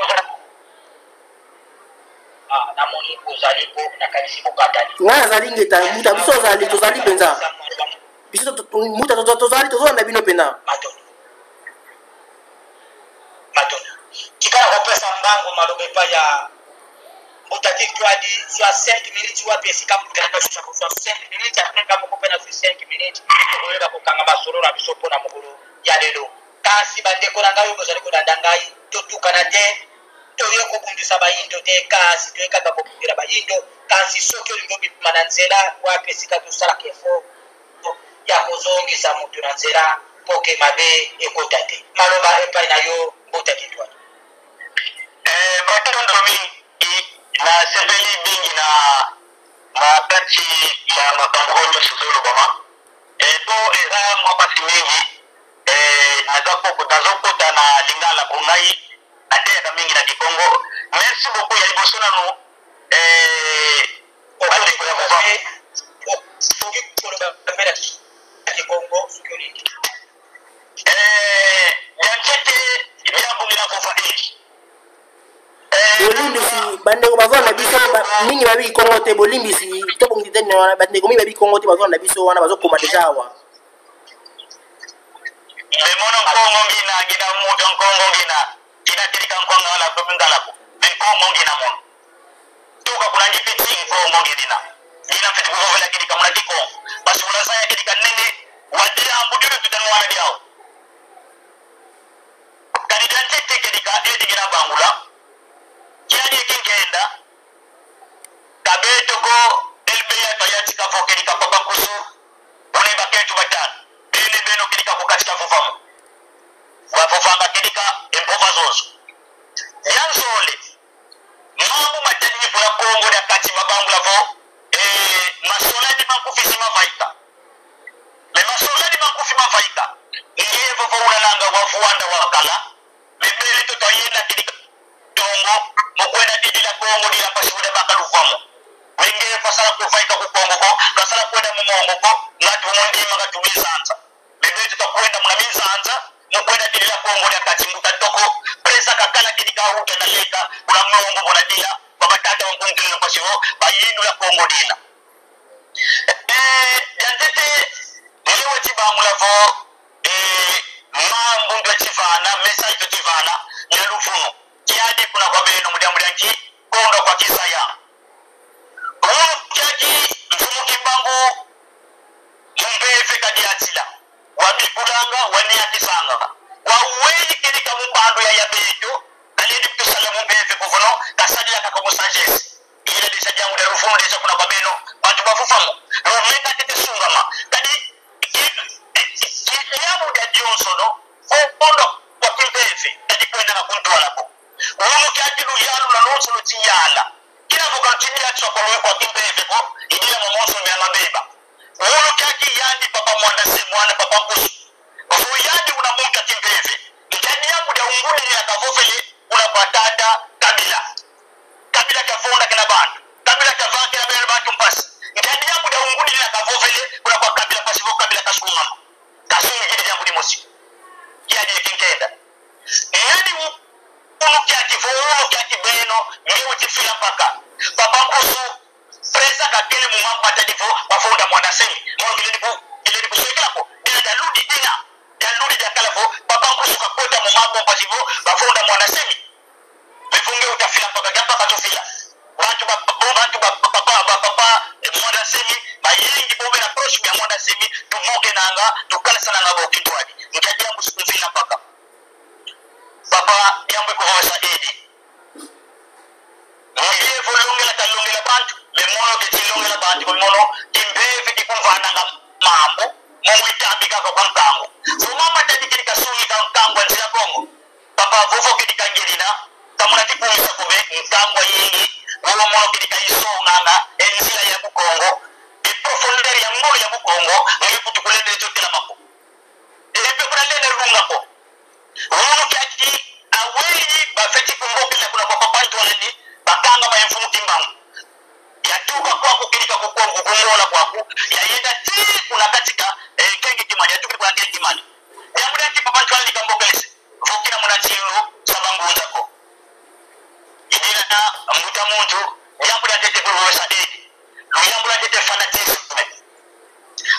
namoni ozali mpo nakanisi bokatani. Ngai azali ngeta mbuta, biso ozali, tozali mpenza biso mbuta, tozali, tozolanda bino mpenza. Matondo, matondo. Tikala kopesa mbango maloba epai ya mbuta Kintwadi, zwa 5 minutes. Wapi esika mbuta nyonso kozwa 5 minutes, après nga moko mpe nazwi 5 minutes, tokoyeba kokanga masolo na biso mpona mokolo ya lelo. Kasi bandeko na ngai oyo bozali kolanda ngai, totukana te. Toye kobundisa bayindo te, kasi toye kaka kobundela bayindo. Kasi soki olingi obima na nzela, wapi esika tosalaka effort ya kozongisa motu na nzela mpo ke mabe ekota te? Maloba epai na yo, mbuta Kintwadi. Matondo mingi. Nasepeli mingi na kati ya makambo oyo nyonso ezolobama, po eza mwa mpasi mingi. Nazokota na lingala po ngai nateyaka mingi na kikongo. Merci beaucoup. Ya liboso nanu, bandeko ya Movamu. Soki koloba mpe na kikongo soki olingi. Yanzete bilambongela kofa. Bolimbisi bandeko bazwana na biso mingi babi kongo te. Bolimbisi, tobongisi te wana. Bandeko mingi babi kongo te bazwana na biso wana, bazokoma deja awa. Lemono nkongo ngina ngina muto nkongo ngina. Kina kelika nkwanga la ngalako me nkongo ngina mono toka kuna ngipiti nkongo ngidina ngina mfiti kuvovela kelika muna kikongo basi unasaya kelika nene wadiambu dilo tutanwana diao kanidantete kelika edi ngina bangula kiadi ekinkenda kabetoko elbeya tayatika fo kelika papa kusu une bakentu batano bene beno kelika kukatika fufamu wafufanga kelika empova zozo yanzole mambu matani kula kongo da kati mabangula vo masolani makufisi mafaika me masolani makufi mafaika ngiye vovo ulalanga wafuanda wakala mebele toto ayenda kelika tongo mokwenda didila kongo dila pasibuda bakaluvamo wengeye fasala kufaika kukongo ko kasala kwenda mumongo ko ngati mumundima katumisanza bebe tutakwenda muna minzanza mukwenda dilila kongo lya kati mbuta toko presa kakala kili kauta na leka kuna mlongo bona dila babatata wankungililo pasiwo bayindu ya kongo dila jantete nilewe chibangula vo mambu ndwe chivana message to chivana nyalufuno kiadi kuna kwa beno mudyamulyanki kondo kwa kisaya uno kyaki mfumu kimbangu mumbefe kadiatila wabikulanga waniakisanga waweyi kelika mumbandu ya yabeto kalidi kusala mumbefe kuvuno kasadila kakomusagesi ile desa jangu da rufuno desa kuna kwa beno bantu bafufamu lumeka tete sungama kadi yamu da jonsono kondo kwa kimbefe kadi kwenda na kuntwalako uno kyaki luyalu la lonso lutiyala kila voka lutidia tsokolo kwa kimbefe ko idila momoso mya mabeba uno kyaki yandi papa mwanda se mwana papa nkusu vuyandi una muntu kimbefe njani yangu da unguni ni akavofele una patata kabila kabila kafonda kina bantu kabila kavaa kina bela bantu mpasi njani yangu da unguni ni akavofele kuna kwa kabila pasivo kabila kasumama kasungi jidi jambo limosi yadi kinkenda nani unu kyaki vo unu kyaki beno ngewe tifila mpaka papa nkusu presa kakele mumampa tadivo bafunda mwana semi mono kileni ku kileni kusekelako dina daludi dina daludi dakala vo papa nkusu kakota mumampo mpasivo bafunda mwana semi mefunge utafila mpaka gamba katofila bantu ba bantu ba papa ba papa mwana semi bayingi bobe na proche ya mwana semi tuvuke nanga tukalasa nanga bokitwadi nkadi yangu sikumfila mpaka papa yangu ikuvosa edi ngiye volongela kalongela bantu memono ketilongela bantu memono kimbeve kikumvananga mambo momwitambikaka kwa nkango vomama tadikili kasungi ka nkango anzila kongo papa vovo kedikangelina kamuna tikumisa kube nkango yingi wowo mono kedika isonganga enzila ya bukongo eprofondeur ya ngolo ya bukongo ngikutukulende cotelamako epe kuna lene lungako wunu kyaki aweyi bafeti kumbokela kuna kwa papantu waleni bakanga bayemfumu kimbangu yatuka kwaku kilika kukongo kungola kwaku yayenda ti kuna katika kengi kimani yatuka kuna kengi kimani yamuda ki papantu waleni kambokelese vokina muna chilu sabangunzako idina mbuta muntu yambula tete kulowesa edi luyambula tete fanatisme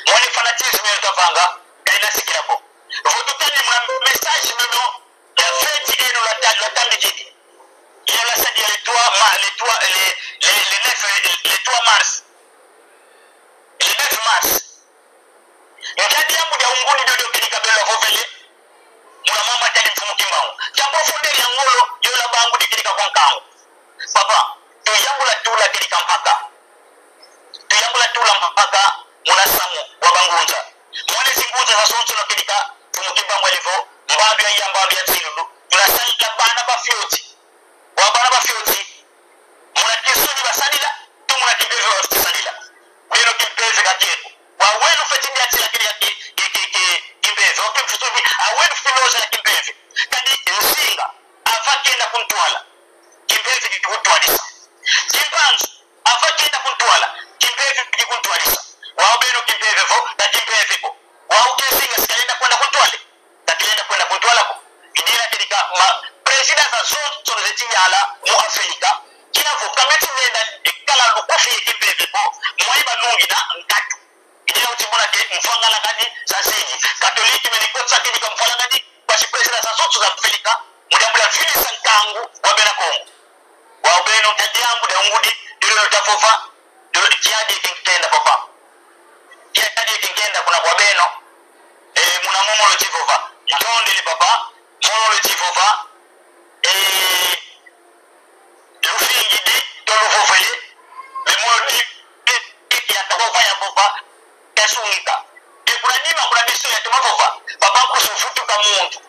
mwani fanatisme yotavanga kaina sikilako votutani muna message nono ya feti eno la la tambikidi il la sadi le 3 ma le 3 les les les 9 les 3 mars le 9 mars ngadi yangu ya unguni dodo kilika bela vovele muna mama tali mfumu kimbangu ya profondeur ya ngolo yola bangu dikilika kwa nkangu papa tuyambula tula kilika mpaka tuyambula tula mpaka muna samu wa bangunza mwene zingunza za sonso na kilika mfumu kimbangu alivo mbambi ya mbambi ya tsilulu tunasalila bana bafioti wa bana bafioti muna kisuni basalila tu muna kimpeve basalila beno kimpeve kakieko wawenu fetindi atila kili ya kimpeve okimfusubi awenu filoza ya kimpeve kadi nsinga ava kenda kuntwala kimpeve kikuntwalisa kimpanzu ava kenda kuntwala kimpeve kikuntwalisa wao beno kimpeve vo na kimpeve ko wao kinsinga sikalenda kwenda kuntwale kakilenda kwenda kuntwalako idila kilika ma president za zonso zetinyala mu Afrika kinavo kameti nenda ekala lukufi kimpeve ko mwai banungi na nkatu idila utibona ke mfangala kani za zingi katoliki menikotsa kilika mfalangani basi president za zonso za Afrika Mudambula vilisa ntangu wa bena Kongo. Wa beno ta diambu da ngudi dilo ta fofa dilo kiadi kinkenda papa. Kiadi kinkenda kuna kwa beno e muna momolo chifofa. Ntonde papa momolo chifofa e lufingidi to lufofele me molo di ya takofa ya fofa tasungika. E kuna nima kuna biso ya tumafofa papa kusufutuka muntu.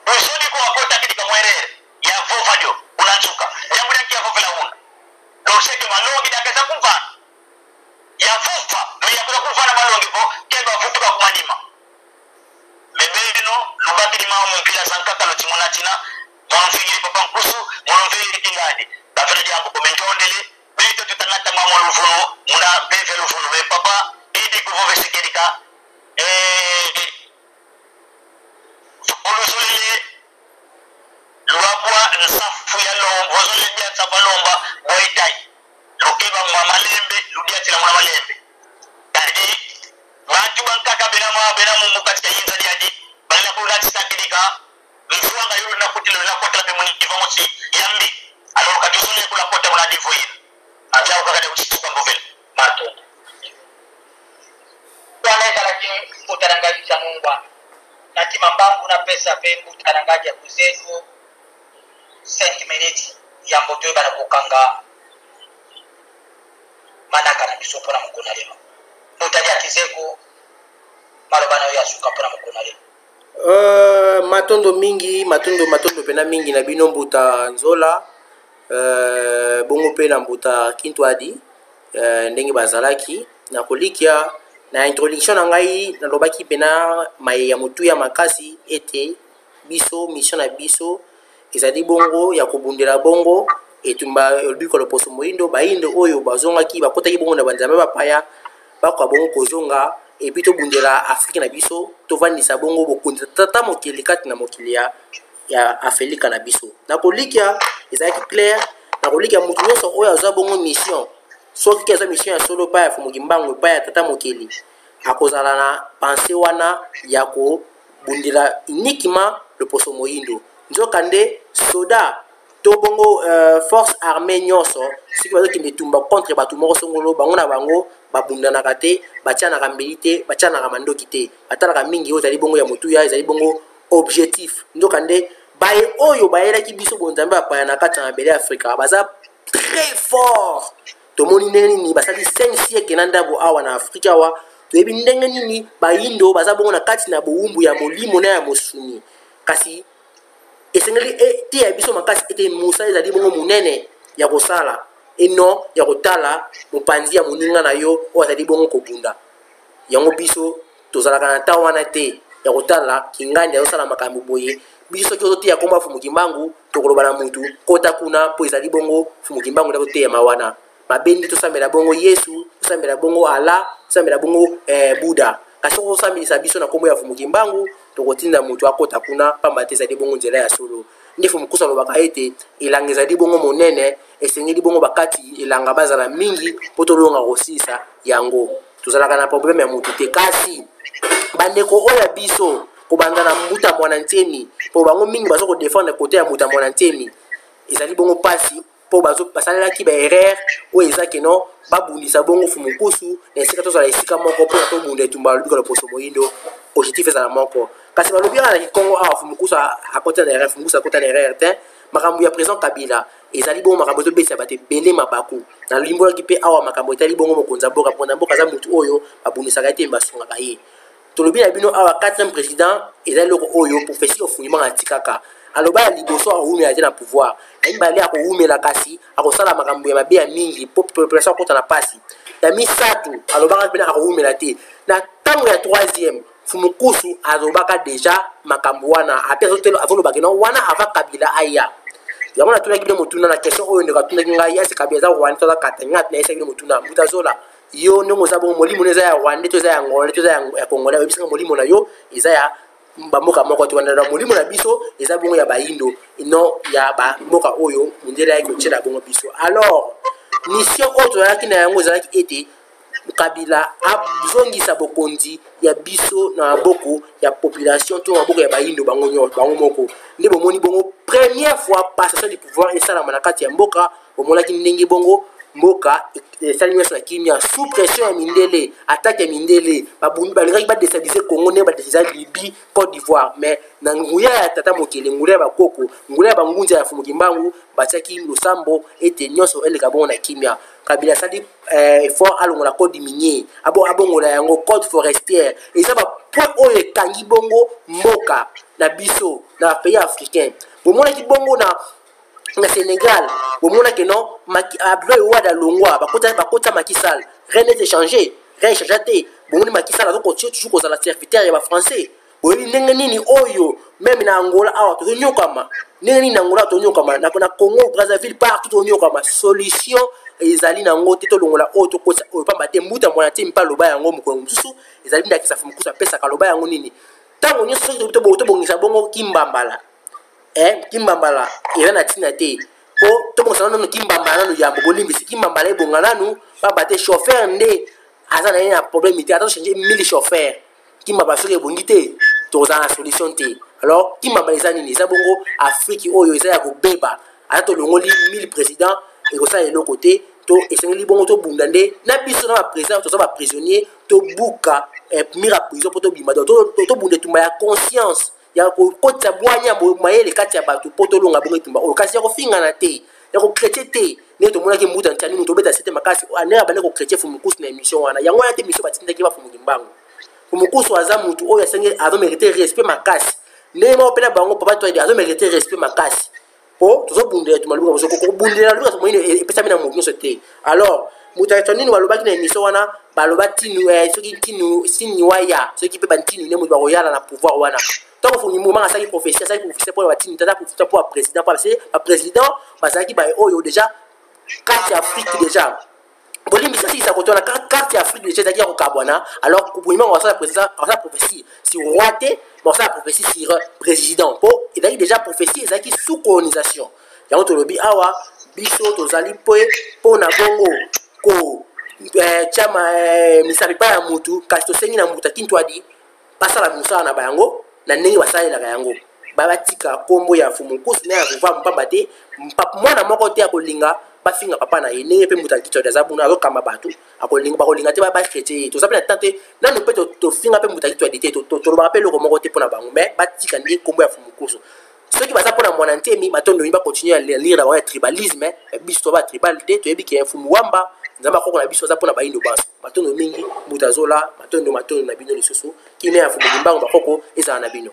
Usoni ko akota kidi kamwerere ya fofa jo unanzuka. Yangu ya kia fofa la una. Loseke malongi dakeza kumfana. Ya fofa no ya kuna kumfana malongi po keba futuka kumanima. Bebeno lubaki ni mao mpila sankaka lo chimona china mwanamfigiri papa nkusu mwanamfigiri kingani. Bafela jambo komentondele bito tutangata mwa lufunu muna befe lufunu be papa idi kuvove sekerika olusulile lwabwa nsafu ya lomba vozole dia nsafu ya lomba boitai lukeba mwa malembe ludiatila mwa malembe kadi bantu bankaka bena mwa bena mungu katika yinza diadi balina kulatisakilika mfuanga yulu nakutila nakotela pe muniva musi yambi alors katusule kula kota muna divo yinu abya ukakade kuchituka mbovele Matondo. Wana ezalaki mbuta na ngai Nsanungwa. Nakima mbangu napesa pe mbuta na ngai ya kuzeku 5 minutes ya mboto oyebana kokanga manaka na biso mpona mokolo na lelo. Mbuta ya Kizeku, maloba na yo ya suka mpona mokolo na lelo. Matondo mingi, matondo matondo pena mingi na bino mbuta Nzola, bongo pe na mbuta Kintwadi, ndenge bazalaki na kolikia na introduction na ngai nalobaki pena maye ya motuya makasi ete biso mission na biso ezali bongo ya kobundela bongo etumba lobiko loposo moyindo bayindo oyo bazongaki bakotaki bongo na banzambe bapaya bakoka bongo kozonga et puis tobundela Afrique na biso tovandisa bongo bokonzi tata mokili kati na mokili ya Afrika na biso. Na kolikia ezalaki clair, na kolikia mutu nyonso oyo azwa bongo mission, soki azwa mission ya solo pa ya Fumu Kimbangu pa ya tata mokili, akozala na pensée wana ya kobundela uniquement loposo moyindo. Nzokande soda to bongo force armée nyonso soki bazokende etumba contre bato moko songolo, bango na bango babundanaka te, batianaka mbeli te, batianaka mandoki te, batalaka mingi oyo ezali bongo ya motuya, ezali bongo objectif. Nzokande baye oyo bayelaki biso bonzambe bapaya na kati ya mabele ya Afrika baza très fort. Tomoni ndenge nini basali 5 siècle na ndambo awa na Afrika awa, toyebi ndenge nini bayindo baza bongo na kati na bowumbu ya molimo na ya mosuni. Kasi esengeli eteya biso makasi ete mosala ezali bongo monene ya kosala et non ya kotala mopanzi ya moninga na yo oyo azali bongo kobunda. Yango biso tozalaka na ntango wana te ya kotala kingandi azosala makambo boye. Biso soki ozoteya kombo ya Fumu Kimbangu, tokoloba na mutu kota kuna mpo ezali bongo Fumu Kimbangu nde azoteyama wana. Mabe nde tosambela bongo Yesu, tosambela bongo Allah, tosambela bongo Buddha. Kasi soki osambelisa biso na kombo ya Fumu Kimbangu, tokotinda mutu akota kuna, pamba te ezali bongo nzela ya solo. Nde Fumu Kusa alobaka ete elanga ezali bongo monene, esengeli bongo bakati elanga bazala mingi mpo tolonga kosilisa yango. Tozalaka na problème ya mutu te, kasi bandeko oyo ya biso kobanda na mbuta mwana ntemi, mpo bango mingi bazo kodefendre kote ya mbuta mwana ntemi, ezali bongo pasi mpo basalelaki ba erreur oyo eza ke non babundisa bongo Fumu Nkusu na esika tozala esika moko mpo na tobunda etumba balobi loposo moyindo, objectif ezala moko. Kasi balobi kaka na Kikongo awa Fumu Nkusu akota na erreur, Fumu Nkusu akota na erreur te. Makambo ya président Kabila ezali bongo makambo ezobetisa bato ebele mabaku. Nalimbolaki mpe awa makambo etali bongo mokonzi ya mboka. Mokonzi ya mboka aza motu oyo babundisaka ye te, basungaka ye. Tolobi na bino awa 4e président ezali eloko oyo prophétie ofungimaka atikaka. Aloba ya liboso akowumela te na pouvoir, ya mibale akowumela kasi akosala makambo ya mabe ya mingi po population akota na pasi. Ya misato alobaka mpena akowumela te. Na ntango ya 3e Fumu Nkusu alobaka deja makambo wana, ape azolobaka no wana avant Kabila aya. Yango natunaki bino motuna na question oyo ndeko atunaki ngai, ese Kabila aza Rwanda to aza Katanga? Ngai nayesaki bino motuna, mbuta zola yo ndenge oza bongo, molimo na eza ya Rwanda to eza ya Angolais to eza ya Congolais? Oyebisaka molimo na yo eza ya bamboka moko te, wana molimo na biso eza bongo ya bayindo non ya bamboka oyo mondele ayaki kotiela bongo biso. Alors mission oyo tozalaki na yango ezalaki ete Kabila azongisa bokonzi ya biso na maboko ya population to na maboko ya bayindo bango nyonso bango moko. Nde bomoni bongo première fois passation du pouvoir esalama na kati ya mboka, bomonaki ndenge bongo mboka esali nyonso na kimia sous pression ya mindele, attaque ya mindele, balingaki badestabiliser Congo ndenge badestabiliza Libye, Côte d'Ivoire, mais na nguya ya tata mokili, nguya ya bakoko, nguya ya bangunza ya Fumu Kimbangu, batiaki losambo ete nyonso eleka bongo na kimia. Kabila asali effort alongola code minier, abongola yango code forestière. Eza ba point oyo ekangi bongo mboka na biso na pays africain. Bomonaki bongo na Sénégal, bomonaki non, Abdoulaye Wade alongwa, bakota Macky Sall, rien n'est échangé, rien échangé te. Bomoni Macky Sall azo continuer toujours kozala serviteur ya ba français. Boyebi ndenge nini oyo même na Angola awa tozonyokama, ndenge nini na Angola tozonyokama, na Congo Brazzaville partout tozonyokama. Solution ezali nango te, tolongola oyo tokotisa oyo, pamba te mbuta mwana te mpe aloba yango mokolo mosusu, ezali ndakisa mokusu apesaka aloba yango nini ntango nyonso soki tobongisa bongo kimbambala, kimbambala eza na ntina te, po tobongisa nanu kimbambala nanu yambo, bolimbisi kimbambala ebonga nanu, pamba te chauffeur nde aza na ye na problème te, ata tochange 1000 chauffeur, kimbambala soki ebongi te tokozala na solution te. Alors kimbambala eza nini? Eza bongo Afrique oyo eza ya kobeba, ata tolongoli 1000 président ekosala eloko te. To esengeli bongo tobunda nde na biso na baprésident, toza baprisonnier, tobuka mur ya prison mpo tobima. Donc tobunda etumba ya conscience, ya kokotisa bwanya mayele kati ya bato mpo tolonga bongo etumba oyo, kasi ya kofingana te, ya kochrétien te. Ndenge tomonaki mbuta ntia nini, tobeta sete makasi ndenge abandi kochrétien Fumukusu na émission wana. Yango wana te émission batindaki baFumuki Mbangu. Fumukusu aza mutu oyo asengeli, azomérite respect makasi. Ndenge moko mpe na bango papa Toyede azomérite respect makasi, po tozobundela etumba luka kobundela luka moyino epesami na motu nyonso te. Alors moto ya nini balobaki na émission wana, baloba tinu soki tinu sini waya, soki mpe bantinu nde moto bakoyala na pouvoir wana. Ntango Fungi Mumanga asalaki prophétie, asalaki prophétie mpona batinu, tata prophétie mpo baprésident, parce que baprésident bazalaki baye oyo déjà carte ya Afrique déjà, bolimbisa asikisa koto wana, carte ya Afrique déjà ezalaki ya kokabwana. Alors Mumanga asala président, asala prophétie sur roi te, mais asala prophétie sur président, mpo ezalaki déjà prophétie ezalaki sous colonisation. Yango tolobi awa biso tozali mpe mpona bongo ko tiama misapi pa ya mutu, kasi tosengi na mutu akintwadi basala mosala na bango na ndenge basalelaka yango, batika nkombo ya Fumukusu na ya Vuvamu, pamba te mwana moko te akolinga bafinga papa na ye. Ndenge mpe moto akitwadi aza buna azokamba bato, akolinga bakolinga te bachrétien ye. Toza mpe na temps te nanu mpe tofinga mpe moto akitwadi te, tolobaka mpe eloko moko te mpona bango, mais batika nde nkombo ya Fumukusu. Soki baza mpona mwana ntemi, batondomi bacontinue ya lire na bango ya tribalisme. Biso toba tribal te, toyebi ke Mfumu Wamba, Nzambe akoko na biso, aza mpona bayindo banso. Matondo mingi, moto azola matondo, matondo na bino lisusu. Kimia ya Mfumu Kimbangu bakoko ezala na bino.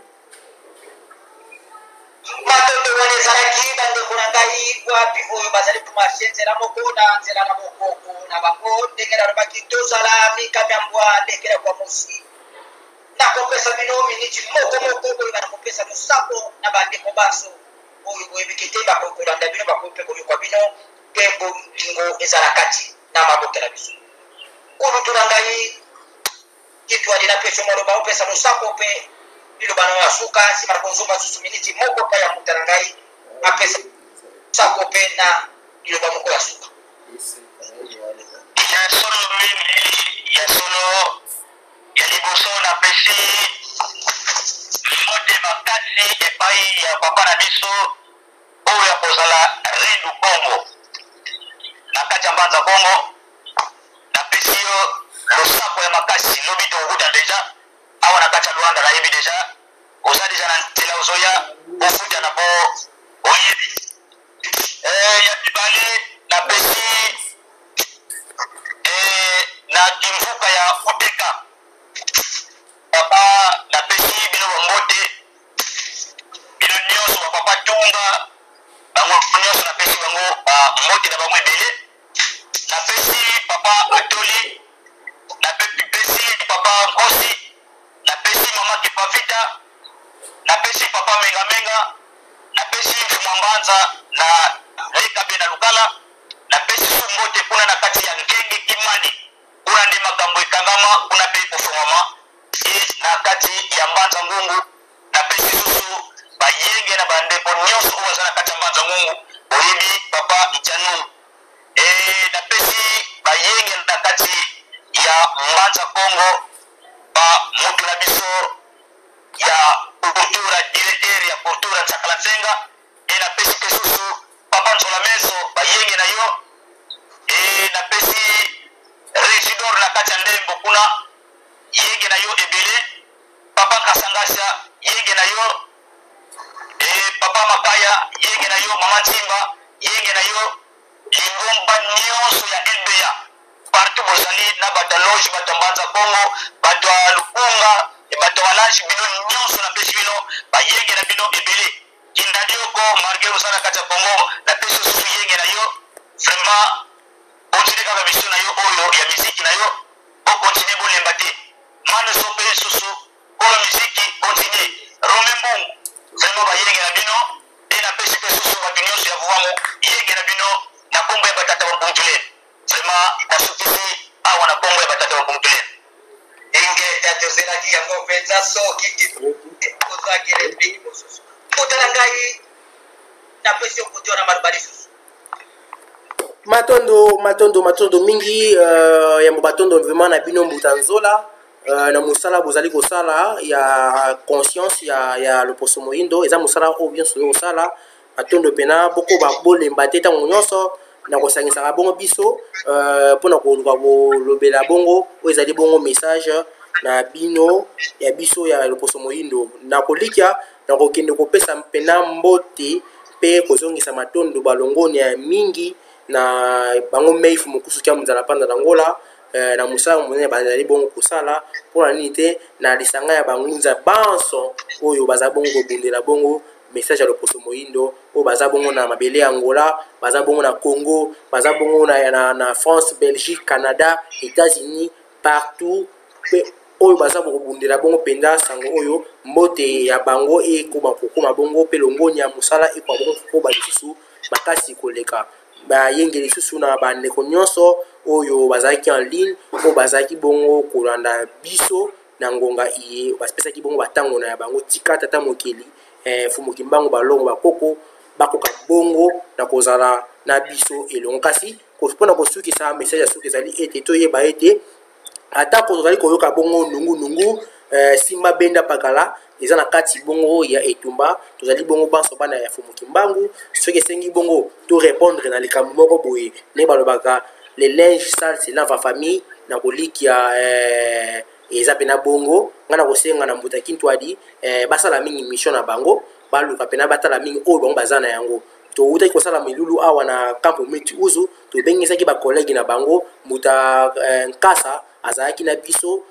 Matondo wana ezalaki bandeko na ngai wapi oyo bazali komarche nzela moko na nzela na bokoko na bango. Ndenge nalobaki, tozala mikabya mbwa lekela kwa mosi. Nakopesa bino miniti moko moko oyo nakopesa losako na bandeko banso oyo boyebiki te, bakoki kolanda bino, bakoki mpe koyoka bino, mpe bolingo ezala kati na mabota na biso. Kulutu na ngai Kitwadi, napesi yo maloba opesa losako mpe liloba na yo ya suka. Nsima na kozonga lisusu miniti moko mpe ya moto na ngai apesa losako mpe na liloba moko ya suka. Ya solo mingi, ya solo ya liboso, napesi mbote makasi epai ya papa na biso oyo ya kozala Rendu Kongo na kati ya Mbanza Kongo. Napesi yo losako ya makasi. Lobi tokokuta deja awa na kati ya Luanda, nayebi deja oza deja na nzela, ozoya ofutana po oyebi. Ya mibale, napesi na kimvuka ya Uteka papa, napesi bino bambote, bino nyonso bapapa Tunga, bango nyonso napesi bango bambote na bango ebele. Napesi papa Atoli, napesi papa Nkosi, napesi mama Kipavita, napesi papa Mengamenga, napesi Mfuma Mbanza na Lekabe na Lukala, napesi su mbote kuna na kati ya Nkenge Kimani, kuna nde makambo ekangama, kuna mpe ekofongwama e na kati ya Mbanza Ngungu. Napesi susu bayenge na bandeko nyonso oyo baza na kati ya Mbanza Ngungu, boyebi papa Ntianungu. E napesi bayenge na kati Mbanza Kongo, ba mutu na biso ya Kultura, directeur ya Kultura Nsakala Nsenga, e napesi mpe susu Papa Nzola Meso, bayenge na yo, e napesi Regidor na kati ya Ndembo kuna, yenge na yo ebele, Papa Kasangasha, yenge na yo, e Papa Makaya, yenge na yo, Mama Nsimba, yenge na yo, lingomba nyonso ya LBA partout bozali, na bato ya loge, bato ya Mbanza Kongo, bato ya Lukunga, bato ya Malange, bino nyonso napesi bino bayenge na bino ebele. Kindadioko malgré oza na kati ya Congo, napesi yo susu yenge na yo. Vraiment continue kaka mission na yo oyo ya miziki na yo, bokontinue, bolemba te. Manu Sope susu kolo miziki, continue. Rome Mbungu, vraiment bayenge na bino. E napesi mpe susu bato nyonso ya Vuamu yenge na bino na kombo ya batata bampungutulene. Vraiment nasukisi awa na kombo ya batata bampungutulene. Ingeta, tozelaki yango mpenza. Soki ozwaki réplique mosusu, mbuta na ngai, napesi yo kote wana maloba lisusu. Matondo, matondo, matondo mingi. Yambo batondo vraiment na bino, mbuta Nzola, na mosala bozali kosala ya conscience ya loposo moyindo. Eza mosala oyo nyonso ozo kosala. Matondo mpena, bokoba, bolemba te ntango nyonso na kosangisaka bongo biso mpona koluka kolobela bongo oyo ezali bongo message na bino ya biso ya loposo moyindo. Na kolikia na kokende kopesa mpena mbote mpe kozongisa matondo, balongoni ya mingi na bango meifu mokusu kia monzala panda na Ngola, na mosala monene bazali bongo kosala. Mpona nini te na lisanga ya bangunza banso oyo baza bongo kobundela bongo message ya loposo moyindo, oyo baza bongo na mabele ya Angola, baza bongo na Congo, baza bongo na France, Belgique, Canada, États-Unis, partout, mpe oyo baza kobundela bongo mpenza sango oyo, mbote ya bango ekoma kokóma bongo mpe longoni ya mosala ekoma bongo kokoba lisusu makasi koleka. Bayenge lisusu na bandeko nyonso oyo bazalaki en ligne, oyo bazalaki bongo kolanda biso na ngonga iye, bapesaki bongo batango na ya bango. Tika tata mokeli, Fumu Kimbangu, balongo bakoko bakoka bongo na kozala na biso elongo. Kasi mpona kosukisa, message ya suki ezali ete toyeba ete atako tozali koyoka bongo nungunungu, simba benda pakala eza na kati bongo ya etumba, tozali bongo banso bana ya Fumu Kimbangu. Soki esengi bongo to répondre na likambo moko boye, ndenge balobaka, le linge sale se lave en famille. Na kolikia eza mpena bongo. Ngai na kosenga na mbuta Kintwadi, basala mingi mission na bango, baluka mpena batala mingi oyo bango baza na yango. Towutaki kosala milulu awa na campo Miti Uzu, tobengisaki bacollègue na bango. Mbuta Nkasa azalaki na biso,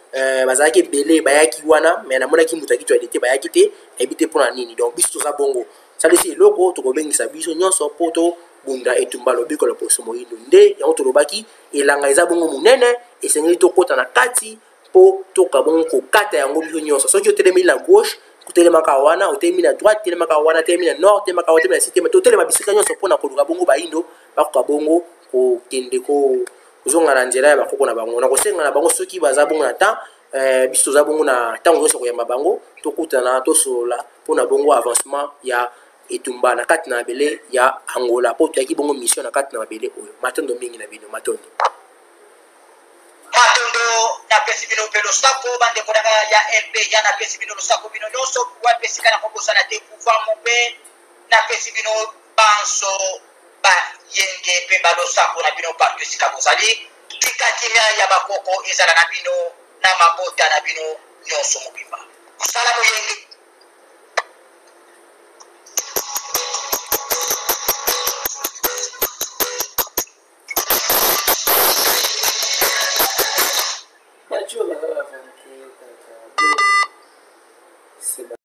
bazalaki ebele bayaki wana, mais namonaki mbuta Kitwadi te, bayaki te, nayebi te mpona nini. Donc biso toza bongo, salisi eloko tokobengisa biso nyonso mpo tobunda etumba lobiko loposo moyindo. Nde yango tolobaki, elanga eza bongo monene, esengeli tokɔta na kati mpo toka bongo kokata yango biso nyonso. Soki otelemi na gauche, kotelemaka wana, otelemi na droite, telemaka wana, telemi na nord, telemaka wana, telemi na sud, totelema bisika nyonso mpona koluka bongo bayindo bakoka bongo kokende kozonga na nzela ya bakoko na bango. Na kosenga na bango, soki baza bongo na temps, biso toza bongo na ntango nyonso koyamba bango, tokutana, tosolola mpona bongo avancement ya etumba na kati na mabele ya Angola, mpo toyaki bongo mission na kati na mabele oyo. Matondo mingi na bino, matondo. Matondo, napesi bino mpe losako, bandeko na ngai ya LP ya, napesi bino losako bino nyonso wapi esika na kobosana te pouvoir mpe napesi bino banso bayenge mpe balosako na bino partout esika bozali. Tika kimia ya bakoko ezala na bino na mabota na bino nyonso mobimba. Kosala moyenge. Najua.